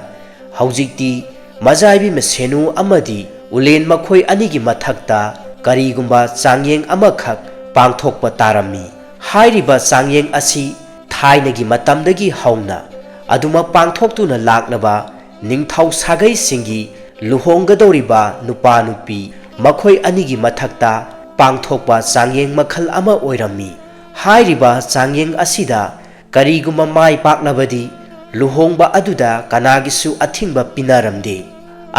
ꯍꯧꯖꯤꯛꯇꯤ ꯃꯖꯥꯏꯕꯤ ꯃꯁꯦꯅꯨ ꯑꯃꯗꯤ ꯎꯂꯦꯟ ꯃꯈꯣꯏ ꯑꯅꯤꯒꯤ ꯃꯊꯛꯇ ꯀꯔꯤꯒꯨꯝꯕ ꯆꯥꯡꯌꯦꯡ ꯑꯃꯈꯛ ꯄꯥꯡꯊꯣꯛꯄ ꯇꯥꯔꯝꯃꯤ꯫ ꯍꯥꯏꯔꯤꯕ ꯆꯥꯡꯌꯦꯡ ꯑꯁꯤ ꯊꯥꯏꯅꯒꯤ ꯃꯇꯝꯗꯒꯤ ꯍꯧꯅ ꯑꯗꯨꯃꯛ ꯄꯥꯡꯊꯣꯛꯇꯨꯅ ꯂꯥꯛꯂꯕ ꯅꯤꯡꯊꯧ ꯁꯥꯒꯩꯁꯤꯡꯒꯤ ꯂꯨꯍꯣꯡꯒꯗꯧꯔꯤꯕ ꯅꯨꯄꯥ ꯅꯨꯄꯤ ꯃꯈꯣꯏ ꯑꯅꯤꯒꯤ ꯃꯊꯛꯇ ꯄꯥꯡꯊꯣꯛꯄ ꯆꯥꯡꯌꯦꯡ ꯃꯈꯜ ꯑꯃ ꯑꯣꯏꯔꯝꯃꯤ꯫ ꯍꯥꯏꯔꯤꯕ ꯆꯥꯡꯌꯦꯡ ꯑꯁꯤꯗ ꯀꯔꯤꯒꯨꯝꯕ ꯃꯥꯏ ꯄꯥꯛꯂꯕꯗꯤ ꯂꯨꯍꯣꯡꯕ ꯑꯗꯨꯗ ꯀꯅꯥꯒꯤꯁꯨ ꯑꯊꯤꯡꯕ ꯄꯤꯅꯔꯝꯗꯦ꯫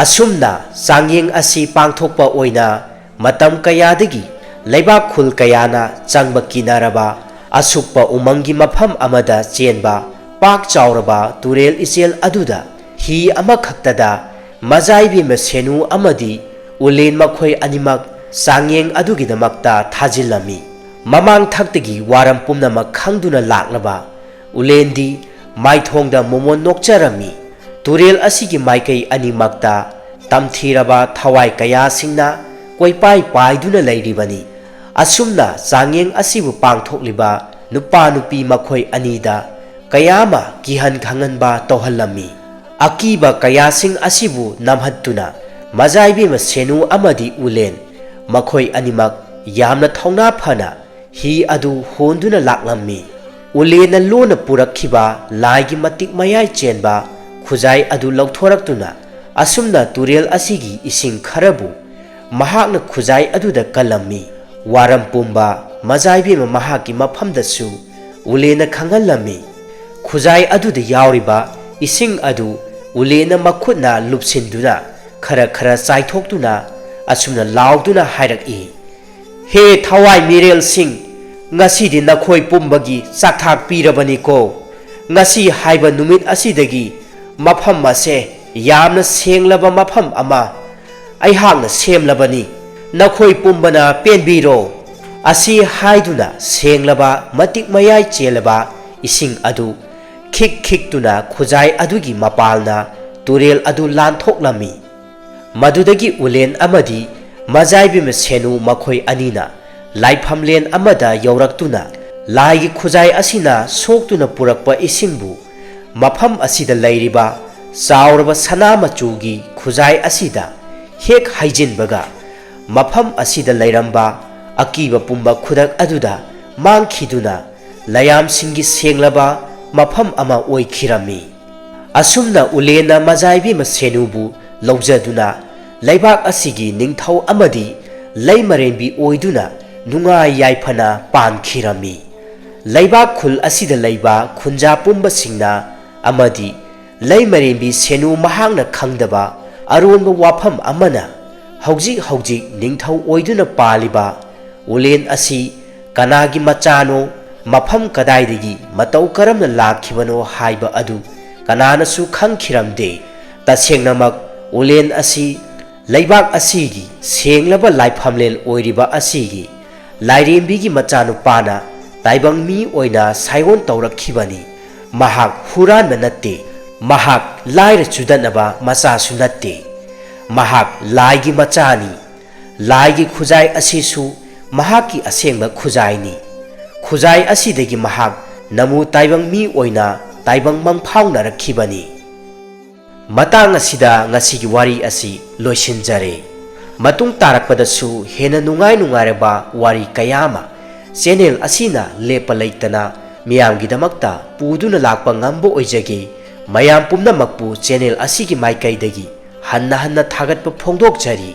ꯑꯁꯨꯝꯅ ꯆꯥꯡꯌꯦꯡ ꯑꯁꯤ ꯄꯥꯡꯊꯣꯛꯄ ꯑꯣꯏꯅ ꯃꯇꯝ ꯀꯌꯥꯗꯒꯤ ꯂꯩꯕꯥꯛ ꯈꯨꯜ ꯀꯌꯥꯅ ꯆꯪꯕ ꯀꯤꯅꯔꯕ ꯑꯁꯨꯛꯄ ꯎꯃꯪꯒꯤ ꯃꯐꯝ ꯑꯃꯗ ꯆꯦꯟꯕ ꯄꯥꯛ ꯆꯥꯎꯔꯕ ꯇꯨꯔꯦꯜ ꯏꯆꯦꯜ ꯑꯗꯨꯗ ꯍꯤ ꯑꯃꯈꯛꯇꯗ ꯃꯖꯥꯏꯕꯦꯝꯃ ꯁꯦꯅꯨ ꯑꯃꯗꯤ ꯎꯂꯦꯟ ꯃꯈꯣꯏ ꯑꯅꯤꯃꯛ ꯆꯥꯡꯌꯦꯡ ꯑꯗꯨꯒꯤꯗꯃꯛꯇ ꯊꯥꯖꯤꯜꯂꯝꯃꯤ꯫ ꯃꯃꯥꯡ ꯊꯛꯇꯒꯤ ꯋꯥꯔꯝ ꯄꯨꯝꯅꯃꯛ ꯈꯪꯗꯨꯅ ꯂꯥꯛꯂꯕ ꯎꯂꯦꯟꯗꯤ ꯃꯥꯏꯊꯣꯡꯗ ꯃꯣꯃꯣꯟ ꯅꯣꯛꯆꯔꯝꯃꯤ꯫ ꯇꯨꯔꯦꯜ ꯑꯁꯤꯒꯤ ꯃꯥꯏꯀꯩ ꯑꯅꯤꯃꯛꯇ ꯇꯝꯊꯤꯔꯕ ꯊꯋꯥꯏ ꯀꯌꯥꯁꯤꯡꯅ ꯀꯣꯏꯄꯥꯏ ꯄꯥꯏꯗꯨꯅ ꯂꯩꯔꯤꯕꯅꯤ꯫ ꯑꯁꯨꯝꯅ ꯆꯥꯡꯌꯦꯡ ꯑꯁꯤꯕꯨ ꯄꯥꯡꯊꯣꯛꯂꯤꯕ ꯅꯨꯄꯥ ꯅꯨꯄꯤ ꯃꯈꯣꯏ ꯑꯅꯤꯗ ꯀꯌꯥ ꯑꯃ ꯀꯤꯍꯟ ꯈꯪꯍꯟꯕ ꯇꯧꯍꯜꯂꯝꯃꯤ꯫ ꯑꯀꯤꯕ ꯀꯌꯥꯁꯤꯡ ꯑꯁꯤꯕꯨ ꯅꯝꯍꯠꯇꯨꯅ ꯃꯖꯥꯏꯕꯦꯝꯃ ꯁꯦꯅꯨ ꯑꯃꯗꯤ ꯎꯂꯦꯟ ꯃꯈꯣꯏ ꯑꯅꯤꯃꯛ ꯌꯥꯝꯅ ꯊꯧꯅꯥ ꯐꯅ ꯍꯤ ꯑꯗꯨ ꯍꯣꯟꯗꯨꯅ ꯂꯥꯛꯂꯝꯃꯤ꯫ ꯎꯂꯦꯟꯅ ꯂꯣꯟꯅ ꯄꯨꯔꯛꯈꯤꯕ ꯂꯥꯏꯒꯤ ꯃꯇꯤꯛ ꯃꯌꯥꯏ ꯆꯦꯟꯕ ꯈꯨꯖꯥꯏ ꯑꯗꯨ ꯂꯧꯊꯣꯔꯛꯇꯨꯅ ꯑꯁꯨꯝꯅ ꯇꯨꯔꯦꯜ ꯑꯁꯤꯒꯤ ꯏꯁꯤꯡ ꯈꯔꯕꯨ ꯃꯍꯥꯛꯅ ꯈꯨꯖꯥꯏ ꯑꯗꯨꯗ ꯀꯜꯂꯝꯃꯤ꯫ ꯋꯥꯔꯝ ꯄꯨꯝꯕ ꯃꯖꯥꯏꯕꯦꯝꯃ ꯃꯍꯥꯛꯀꯤ ꯃꯐꯝꯗꯁꯨ ꯎꯂꯦꯟꯅ ꯈꯪꯍꯜꯂꯝꯃꯤ꯫ ꯈꯨꯖꯥꯏ ꯑꯗꯨꯗ ꯌꯥꯎꯔꯤꯕ ꯏꯁꯤꯡ ꯑꯗꯨ ꯎꯂꯦꯟꯅ ꯃꯈꯨꯠꯅ ꯂꯨꯞꯁꯤꯟꯗꯨꯅ ꯈꯔ ꯈꯔ ꯆꯥꯏꯊꯣꯛꯇꯨꯅ ꯑꯁꯨꯝꯅ ꯂꯥꯎꯗꯨꯅ ꯍꯥꯏꯔꯛꯏ, "ꯍꯦ ꯊꯋꯥꯏ ꯃꯤꯔꯦꯜꯁꯤꯡ, ꯉꯁꯤꯗꯤ ꯅꯈꯣꯏ ꯄꯨꯝꯕꯒꯤ ꯆꯥꯛꯊꯥꯛ ꯄꯤꯔꯕꯅꯤꯀꯣ꯫ ꯉꯁꯤ ꯍꯥꯏꯕ ꯅꯨꯃꯤꯠ ꯑꯁꯤꯗꯒꯤ ꯃꯐꯝ ꯑꯁꯦ ꯌꯥꯝꯅ ꯁꯦꯡꯂꯕ ꯃꯐꯝ ꯑꯃ ꯑꯩꯍꯥꯛꯅ ꯁꯦꯝꯂꯕꯅꯤ꯫ ꯅꯈꯣꯏ ꯄꯨꯝꯕꯅ ꯄꯦꯟꯕꯤꯔꯣ꯫" ꯑꯁꯤ ꯍꯥꯏꯗꯨꯅ ꯁꯦꯡꯂꯕ ꯃꯇꯤꯛ ꯃꯌꯥꯏ ꯆꯦꯜꯂꯕ ꯏꯁꯤꯡ ꯑꯗꯨ ꯈꯤꯛ ꯈꯤꯛꯇꯨꯅ ꯈꯨꯖꯥꯏ ꯑꯗꯨꯒꯤ ꯃꯄꯥꯜꯅ ꯇꯨꯔꯦꯜ ꯑꯗꯨ ꯂꯥꯟꯊꯣꯛꯂꯝꯃꯤ꯫ ꯃꯗꯨꯗꯒꯤ ꯎꯂꯦꯟ ꯑꯃꯗꯤ ꯃꯖꯥꯏꯕꯦꯝꯃ ꯁꯦꯅꯨ ꯃꯈꯣꯏ ꯑꯅꯤꯅ ꯂꯥꯏꯐꯝꯂꯦꯟ ꯑꯃꯗ ꯌꯧꯔꯛꯇꯨꯅ ꯂꯥꯏꯒꯤ ꯈꯨꯖꯥꯏ ꯑꯁꯤꯅ ꯁꯣꯛꯇꯨꯅ ꯄꯨꯔꯛꯄ ꯏꯁꯤꯡꯕꯨ ꯃꯐꯝ ꯑꯁꯤꯗ ꯂꯩꯔꯤꯕ ꯆꯥꯎꯔꯕ ꯁꯅꯥ ꯃꯆꯨꯒꯤ ꯈꯨꯖꯥꯏ ꯑꯁꯤꯗ ꯍꯦꯛ ꯍꯩꯖꯤꯟꯕꯒ, ꯃꯐꯝ ꯑꯁꯤꯗ ꯂꯩꯔꯝꯕ ꯑꯀꯤꯕ ꯄꯨꯝꯕ ꯈꯨꯗꯛ ꯑꯗꯨꯗ ꯃꯥꯡꯈꯤꯗꯨꯅ ꯂꯩꯌꯥꯝꯁꯤꯡꯒꯤ ꯁꯦꯡꯂꯕ ꯃꯐꯝ ꯑꯃ ꯑꯣꯏꯈꯤꯔꯝꯃꯤ꯫ ꯑꯁꯨꯝꯅ ꯎꯂꯦꯟꯅ ꯃꯖꯥꯏꯕꯤ ꯃꯁꯦꯅꯨꯕꯨ ꯂꯧꯖꯗꯨꯅ ꯂꯩꯕꯥꯛ ꯑꯁꯤꯒꯤ ꯅꯤꯡꯊꯧ ꯑꯃꯗꯤ ꯂꯩꯃꯔꯦꯟꯕꯤ ꯑꯣꯏꯗꯨꯅ ꯅꯨꯡꯉꯥꯏ ꯌꯥꯏꯐꯅ ꯄꯥꯟꯈꯤꯔꯝꯃꯤ꯫ ꯂꯩꯕꯥꯛ ꯈꯨꯜ ꯑꯁꯤꯗ ꯂꯩꯕ ꯈꯨꯟꯖꯥ ꯄꯨꯝꯕꯁꯤꯡꯅ ꯑꯃꯗꯤ ꯂꯩꯃꯔꯦꯟꯕꯤ ꯁꯦꯅꯨ ꯃꯍꯥꯛꯅ ꯈꯪꯗꯕ ꯑꯔꯣꯟꯕ ꯋꯥꯐꯝ ꯑꯃꯅ ꯍꯧꯖꯤꯛ ꯍꯧꯖꯤꯛ ꯅꯤꯡꯊꯧ ꯑꯣꯏꯗꯨꯅ ꯄꯥꯜꯂꯤꯕ ꯎꯂꯦꯟ ꯑꯁꯤ ꯀꯅꯥꯒꯤ ꯃꯆꯥꯅꯣ, ꯃꯐꯝ ꯀꯗꯥꯏꯗꯒꯤ ꯃꯇꯧ ꯀꯔꯝꯅ ꯂꯥꯛꯈꯤꯕꯅꯣ ꯍꯥꯏꯕ ꯑꯗꯨ ꯀꯅꯥꯅꯁꯨ ꯈꯪꯈꯤꯔꯝꯗꯦ꯫ ꯇꯁꯦꯡꯅꯃꯛ ꯎꯂꯦꯟ ꯑꯁꯤ ꯂꯩꯕꯥꯛ ꯑꯁꯤꯒꯤ ꯁꯦꯡꯂꯕ ꯂꯥꯏꯐꯝꯂꯦꯟ ꯑꯣꯏꯔꯤꯕ ꯑꯁꯤꯒꯤ ꯂꯥꯏꯔꯦꯝꯕꯤꯒꯤ ꯃꯆꯥꯅꯨꯄꯥꯅ ꯇꯥꯏꯕꯪ ꯃꯤ ꯑꯣꯏꯅ ꯁꯥꯏꯑꯣꯟ ꯇꯧꯔꯛꯈꯤꯕꯅꯤ꯫ ꯃꯍꯥꯛ ꯍꯨꯔꯥꯟꯕ ꯅꯠꯇꯦ, ꯃꯍꯥꯛ ꯂꯥꯏꯔ ꯆꯨꯗꯠꯅꯕ ꯃꯆꯥꯁꯨ ꯅꯠꯇꯦ꯫ ꯃꯍꯥꯛ ꯂꯥꯏꯒꯤ ꯃꯆꯥꯅꯤ꯫ ꯂꯥꯏꯒꯤ ꯈꯨꯖꯥꯏ ꯑꯁꯤꯁꯨ ꯃꯍꯥꯛꯀꯤ ꯑꯁꯦꯡꯕ ꯈꯨꯖꯥꯏꯅꯤ꯫ ꯈꯨꯖꯥꯏ ꯑꯁꯤꯗꯒꯤ ꯃꯍꯥꯛ ꯅꯃꯨ ꯇꯥꯏꯕꯪ ꯃꯤ ꯑꯣꯏꯅ ꯇꯥꯏꯕꯪ ꯃꯪꯐꯥꯎꯅꯔꯛꯈꯤꯕꯅꯤ꯫ ꯃꯇꯥꯡ ꯑꯁꯤꯗ ꯉꯁꯤꯒꯤ ꯋꯥꯔꯤ ꯑꯁꯤ ꯂꯣꯏꯁꯤꯟꯖꯔꯦ꯫ ꯃꯇꯨꯡ ꯇꯥꯔꯛꯄꯗꯁꯨ ꯍꯦꯟꯅ ꯅꯨꯡꯉꯥꯏ ꯅꯨꯡꯉꯥꯏꯔꯕ ꯋꯥꯔꯤ ꯀꯌꯥ ꯑꯃ ꯆꯦꯅꯦꯜ ꯑꯁꯤꯅ ꯂꯦꯞꯄ ꯂꯩꯇꯅ ꯃꯤꯌꯥꯝꯒꯤꯗꯃꯛꯇ ꯄꯨꯗꯨꯅ ꯂꯥꯛꯄ ꯉꯝꯕ ꯑꯣꯏꯖꯒꯦ꯫ ꯃꯌꯥꯝ ꯄꯨꯝꯅꯃꯛꯄꯨ ꯆꯦꯅꯦꯜ ꯑꯁꯤꯒꯤ ꯃꯥꯏꯀꯩꯗꯒꯤ ꯍꯟꯅ ꯍꯟꯅ ꯊꯥꯒꯠꯄ ꯐꯣꯡꯗꯣꯛꯆꯔꯤ꯫